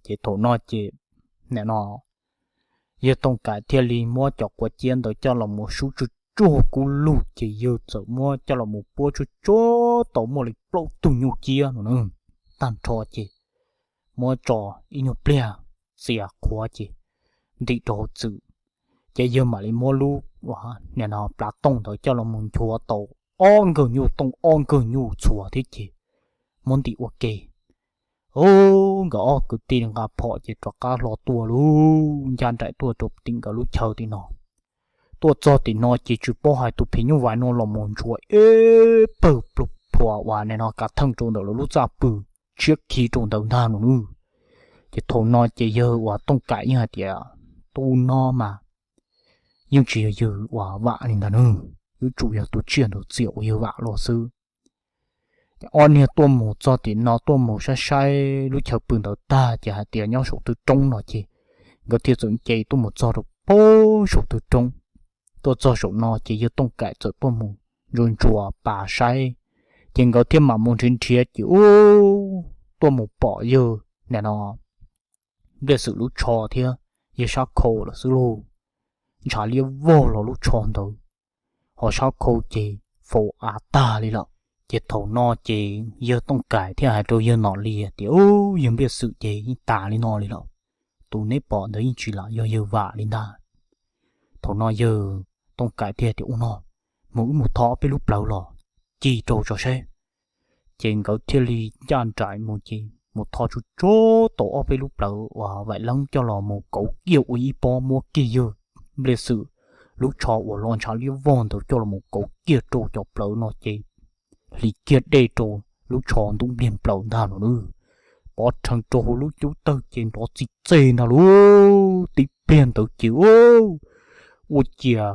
Ces thaum no ces nim no yawg Tooj Kaim thiaj li muab cov quav ciab ntawd coj los mus sub tsuag tsuag kub lug ces yawg txawm muab coj los mus puab tsuag tsuag tau muaj li plaub tug nyuj ciab no na. Tag nrho ces muab tso ib nyuag pliag txias qhuav ces ntim rau hauv txwm, ces yawg mam li muab lub nim no plav tooj ntawd coj los mus nchuav tau ob nkawg nyuj tooj ob nkawg nyuj txhuas thiab ces muab ntim ua ke. Ub, nkawd ob kwv tij nqa phom ces rov qab hlo tuaj lauj, ncaj nraim tuaj rau tim nkawd lub chaw tim no. Tuaj txog tim no ces tsis paub hais tus phim nyuj vais no los mus ntsuas ib pawg plug phuas uas nim no kav theej rau ntawm lawv lub txaj pw, tshiab khi rau ntawd ntag no nawb. Ces thaum no ces yawg uas Tooj Kaim yeej hais tias, tus no mas yeej tsis yog yawg uas Vam li ntag nawb, yuav tsum yog tus tsiaj ntawd txiam uas yawg Vam los xwb. Ob niag tuaj mus txog tim no tuaj mus saib saib lub chaw pw ntawd tag ces hais tias nyob saum tw roob no ces nkawd thiaj txawm nce tuaj mus txog rau pem saum tw roob. Tuaj txog saum no ces yawg Tooj Kaim txawm tuaj mus ntsuas ntsuas pas saib, ces nkawd thiaj mam mus nrhiav nrhiav ces ub, tuaj mus pom yawg nim no Npliaj Xwm lub tsho thiab yawg Sab Khau lawm xwb lauj. Ntshav liab vog los lub tsho ntawd, ho Sab Khau ces faus av tag li lawm. Ces thaum no ces yawg Tooj Kaim thiaj hais rau yawg Nom Lis tias, ub, yawg Npliaj Xwm ces yeej tas li no li lawm, tus neb pom ntawd yeej tsis lam yog yawg Vam li ntag. Thaum no yawg Tooj Kaim thiaj tias, ua no, mus wb mus tho ob peb lub plawv los ci rau tso seb. Ces nkawd thiaj li ncaj nraim mus ces mus tho tsuag tsuag tau ob peb lub plawv uas Vaim Leeb coj los mus kauv kiag ua ib pob muab kiag yawg Npliaj Xwm lub tsho uas lo ntshav liab vog ntawd coj los kauv kiag rau cov plawv no ces hliv kiag dej rau lub tsho ntub npliag plaws ntag no na. Pov rhees rau hauv lub cub tawg ces nrov txij txej ntag lauj. Tib pliag ntawd ces ua ciav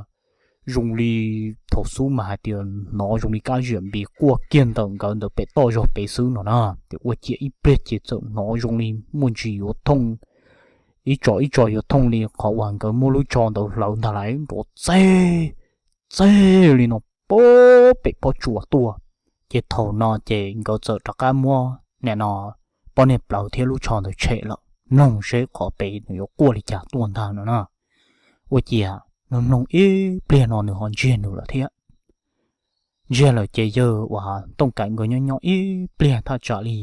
zoo li thaum xub mas hais tias hnov zoo li kab ziam npis quaj kiag ntawm nkawd ntawm pem toj zog pem xwb no na. Ces ua ciav ib pliag ces txawm hnov zoo li muaj ntsis yuav thooj, ib tso ib tso yuav thooj li qhov uas nkawd muab lub tsho ntawd hlawv ntag lauj, nrov txeg txeg li no pem pob tsuas tuaj. Ces thaum no ces nkawd txawm rov qab muab nim no poj niam plawv thiab lub tsho ntawd tshem lawm, mloog seb qhov pem nws yuav quaj li cas tuaj ntag no na. Ua ciav nws mloog ib pliag no nws ho ntsiag nws lawm thiab. Ntsiag lawm ces yawg uas Tooj Kaim nkawd nyob nyob ib pliag thaj tsam li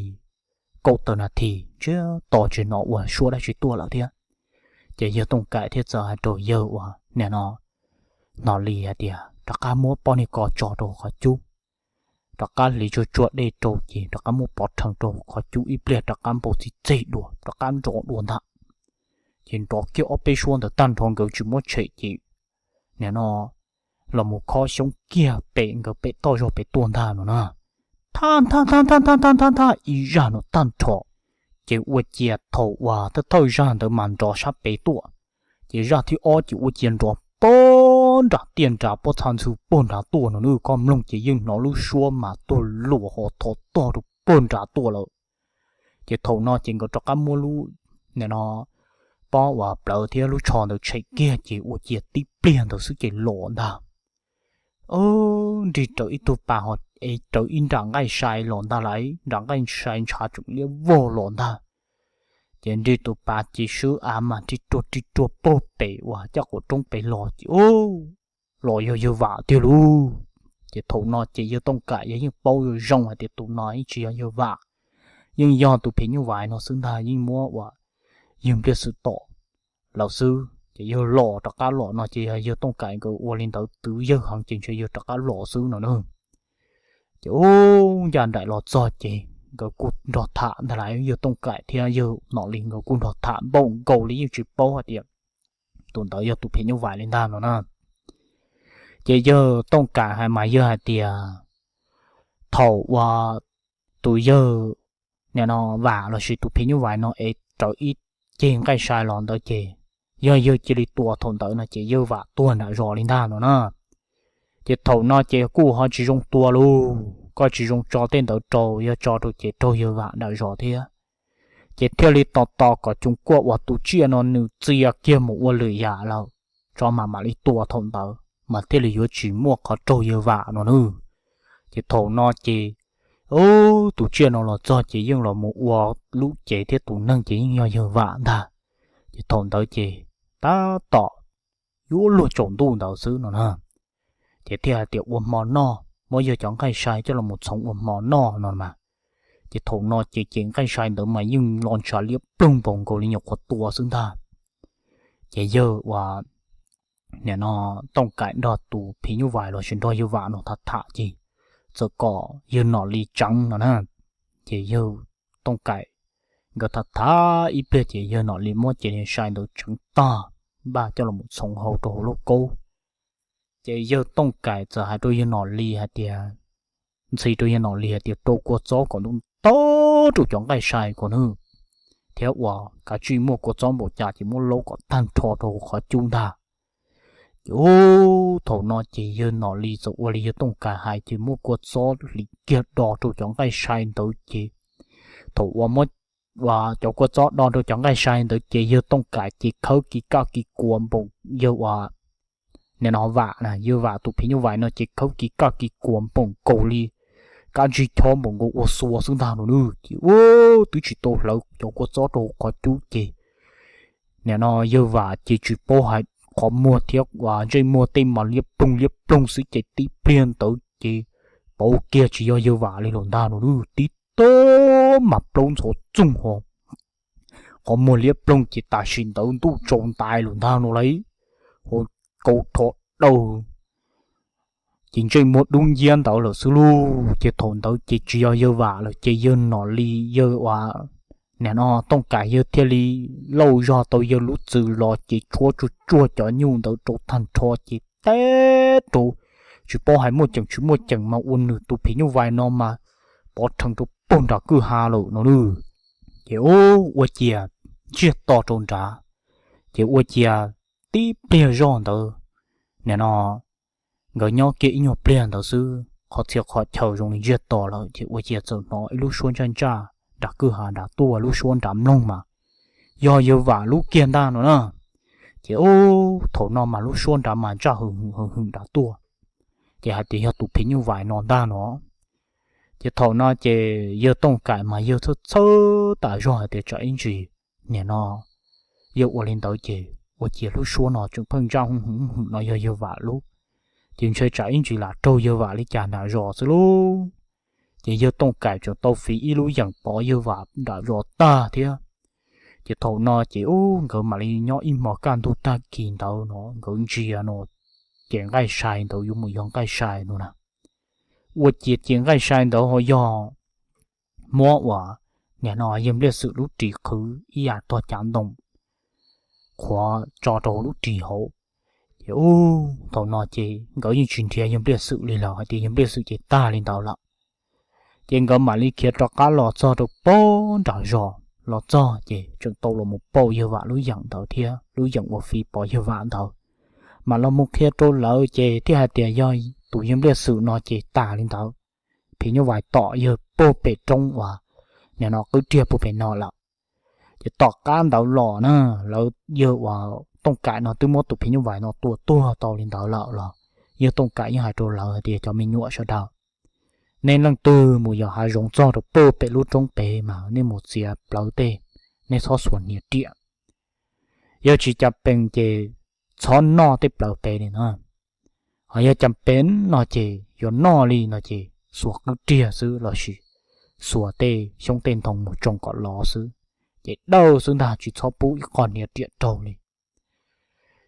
kaum tawm nas this ntsiag to tsis hnov ua suab dab tsi tuaj lawm thiab. Ces yawg Tooj Kaim thiaj txawm hais rau yawg uas nim no Nom Lis hais tias rov qab muab poj niag ko tso rau qhov cub, rov qab hliv tsuag tsuag dej rau ces rov qab muab pov rhees rau qhov cub ib pliag rov qab npau txij txej dua rov qab nrov dua ntag. Ces nrov kiag ob peb suab ntawd tag nrho nkawd tsis muab tshem ces nim no los mus khob xyoob kiag pem nkawd pem toj zog pem tuaj ntag no na. Thab thab thab thab thab thab thab ib zaj no tag nrho. Ces ua ciav thaum uas thawj thawj zaj ntawd mas nrov sab pem tuaj, ces zaj thib ob ces ua ciav nrov pog nram tiaj nram pob txha ntxhw pog nrad tuaj no na. Koj mloog ces yeej hnov lub suab mas tuag luam ho thov tog rau pog nrad tuaj lawm. Ces thaum no ces nkawd rov qab muab lub nim no pob uas plawv thiab lub tsho ntawd tshem kiag ces ua ciav tib pliag ntawd xwb ces los ntag. Nrig raws ib tug pas ho es raws ib nram nqaij sai los ntag lauj, nram nqaij sai ntshav tseem liab vog los ntag. Ces nrig tus pas ces swb av mas rig ruag rig ruag pog pem uas caj qaum roob pem los ces los yog yawg Vam tiag lauj. Ces thaum no ces yawg Tooj Kaim yog yeej paub zoo zoo hais tias tus no yeej tsis yog yawg Vam, yeej yog tus phim nyuj vais no xwb ntag, yeej muab uas yawg Npliaj Xwm Tom lawm xwb. Ces yawg los rov qab los no ces yog yawg Tooj Kaim nkawd ua li ntawd twv yawg heev ces ntshe yawg rov qab los xwb no na. Ces ub ncaj nraim los txog ces nkawd kuj nrog tham ntag lauj, yawg Tooj Kaim thiab yawg Nom Lis nkawd kuj nrog tham npaum nkaus li yeej tsis paub hais tias tus ntawd yog tus phim nyuj vais li ntag no na. Ces yawg Tooj Kaim hais mas yawg hais tias thaum uas tus yawg nim no Vam lossis tus phim nyuj vais no es raws ib ceg nqaij sai los ntawd ces yog yawg cia li tua thaum ntawd no ces yawg Vam tuag nram zos li ntag no na. Ces thaum no ces kuj ho tsis zoo tua lauj, koj tsis zoo tso tej ntawd rau, yog tso rau ces raug yawg Vam nram zos thiab. Ces thiaj li tos tos kom cov kuaj uas tus tsiaj no nws txia kiag mus ua lwm yam lawm tso mas mam li tua thaum ntawd mas thiaj li yuav tsis muaj qhov raug yawg Vam no na. Ces thaum no ces tus tsiaj no los txog ces yeej los mus ua lub cev thiab tus neeg ces yeej yog yawg Vam ntag. Ces thaum ntawd ces tab tom yuav luag tsaus ntuj ntawd xwb no na. Ces thiaj hais tias ua hmo noj, muab yawg cov nqaij sai coj los mus txhoov ua hmo noj no mas. Ces thaum no ces ces nqaij sai ntawd mas yeej lo ntshav liab ploog npaum nkaus li nyuam qhuav tua xwb ntag. Ces yawg uas nim no Tooj Kaim nrog tus phim nyuj vais lossis nrog yawg Vam no tham tham ces txawm kom yawg Nom Lis tseev no na. Ces yawg Tooj Kaim nkawd tham tham ib pliag ces yawg Nom Lis muab ces niag sai ntawd tseev tag, npaj coj los txhoov hau rau hauv lauj kaub. Ces yawg Tooj Kaim txawm hais rau yawg Nom Lis hais tias, ntxhi rau yawg Nom Lis hais tias rau kua txob kom ntau ntau rau cov nqaij sai ko na, thiab uas kav tsij muaj kua txob npaum cas ces muab laub kom tag nrho rau qhov cub ntag. Ces thaum no ces yawg Nom Lis txawm ua li yawg Tooj Kaim hais ces muab kua txob hliv kiag do rau cov nqaij sai ntawd ces thaum uas muab cov kua txob do rau cov nqaij sai ntawd ces yawg Tooj Kaim ces khawb kis kaj kis kuas npaum, yawg uas nim no Vam na, yawg Vam tus phim nyuj vais no ces khawb kis kaj kis kuas npaum nkaus li kab ntsig chob npaum nkaus ua xua xwb ntag no na. Ces ub twb tsis tau hlawv cov kua txob rau qhov cub ces nim no yawg Vam ces tsis paub hais qhov muag thiab uas ntsej muag tej mas liab ploog liab ploog xwb ces tib pliag ntawd ces pauv kiag tsis yog yawg Vam li los ntag no na. Tib tag mas plaub ntxhov txoog ho qhov muag liab ploog ces tam sim ntawd ntuj tsaus ntais lawm ntag no lauj, ho kaus rho daws ces ntsej muag dub nciab ntawd lawm xwb lauj. Ces thaum ntawd ces tsis yog yawg Vam lawm ces yawg Nom Lis yawg uas nim no Tooj Kaim yawg thiaj li lauj zog tau yawg lub txwm los ces tshuab tsuag tsuag cov nyuj ntawd rau tag nrho ces teb rau, tsis paub hais muaj ceem tsis muaj ceem mas ua nws tus phim nyuj vais no mas pov rhees rau pag nram kwj ha lawm no na. Ces ub, ua ciav ntsiag to rau nrad, ces ua ciav tib pliag zoj ntawd, nim no nkawd nyob kiag ib nyuag pliag ntawd xwb, qhov txhia qhov chaw zoo li ntsiag to lawm, ces ua ciav txawm hnov ib lub suab ntsaj ntsaj nram kwj ha nrad tuaj, lub suab nrad mloog mas yog yawg vam lub kiag ntag no na. Ces ub, thaum no mas lub suab nrad mas ntsaj hwm hwm hwm hwm nrad tuaj, ces hais tias yog tus phim nyuj vais no ntag no. Ces thaum no ces yawg Tooj Kaim mas yawg txhawj txhawj tas zog hais tias tsam ib ntsis nim no yawg ua li ntawd ces ua ciav lub suab no tseem pheej ntsaj hwm hwm hwm no yog yawg vam lub, ces ntshe tsam ib ntsis lam raug yawg vam li cas nram zos xwb lauj. Ces yawg Tooj Kaim tseem tau fiv ib lub yeem pov yawg vam nram zos tag thiab. Ces thaum no ces ub, nkawd mam li nyob ib hmos kaj ntug tag kis ntawd no nkawd ntsia no, ces nqaij sai ntawd yuav mus yog nqaij sai no na. Ua ciav ces nqaij sai ntawd ho yog muab uas nim no yawg Npliaj Xwm lub ris qhwv ib yam tog cav ntoo qhuav tso rau hauv lub ris hauv. Ces ub, thaum no ces nkawd yeej tsis nrhiav yawg Npliaj Xwm li lawm, hais tias yawg Npliaj Xwm ces tag li ntawd lawm. Ces nkawd mam li khiav rov qab los txog rau pag nram zos, los txog ces tseem tau los mus pauj yawg vam lub yeem ntawd thiab lub yeem uas fiv pov yawg vam ntawd. Mam los mus qhia rau lawv ces thiaj hais tias yog tus yawg Npliaj Xwm no ces tas li ntawd, phim nyuj vais tom yawg puag pem roob uas nim no qwb riag puag pem no lawm. Ces tom qab ntawd los na, lawv, yawg uas Tooj Kaim no twb muab tus phim nyuj vais no tua tuag tau li ntawd lawm los yawg Tooj Kaim yeej hais rau lawv hais tias cov me nyuam sawv daws, nej leej twg mus yos hav zoov txog rau puag pem lub roob pem mas nej mus txiav plawv tej, nej txhob xuas hniav riam. Yog tsis cas pees ces txhob noj tej plawv pem li no. Ho yog cas pees no ces yuav noj li no ces xuas qwb riag xwb lossis xuas tej xyoob tej ntoo mus tsoo kom lov xwb, ces dawb xwb ntag, tsis txhob pub ib qho hniav riam raug li.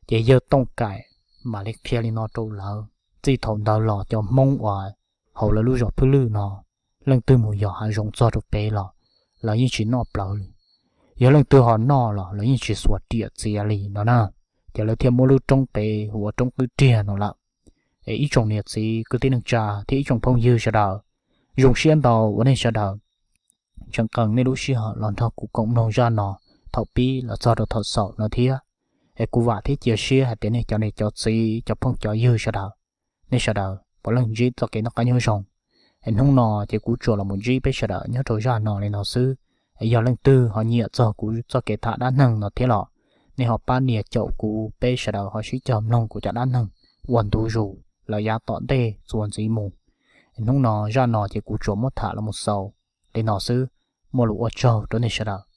Ces yawg Tooj Kaim mam li qhia li no rau lawv. Txij thaum ntawd los cov Hmoob uas hauv lawv lub zos Phwj Lwj no, leej twg mus yos hav zoov txog rau pem los lawv yeej tsis noj plawv li. Yog leej twg ho noj los lawv yeej tsis xuas riam txiav li no na. Ces lawv thiaj muab lub roob pem hu ua roob qwb riag no lawm. Es ib tsoom niam txiv kwv tij neej tsa thiab ib tsoom phooj ywg sawv daws, zoo siab ntau uas nej sawv daws tseem qee nej lub sij hawm los nrog kuv koom mloog zaj no thaum pib los txog rau thaum xaus no thiab. Es kuv vam thiab cia siab hais tias nej cov niam cov txiv cov phooj cov ywg sawv daws, nej sawv daws puav leej ntsib txoj kev noj qab nyob zoo. Es hnub no ces kuv tsuas los mus ntsib peb sawv daws nyob rau zaj no li no xwb. Es yog leej twg ho nyiam txog kuv txoj kev tham dab neeg no thiab los nej ho pab nias caum kuv, peb sawv daws ho sib cog mloog kuv cov dab neeg uas ntu zus lawm yav tom ntej txuas ntxiv mus. Es hnub no zaj no ces kuv tsuas muab tham los mus xaus li no xwb. Muaj lus ua tsaug rau nej sawv daws.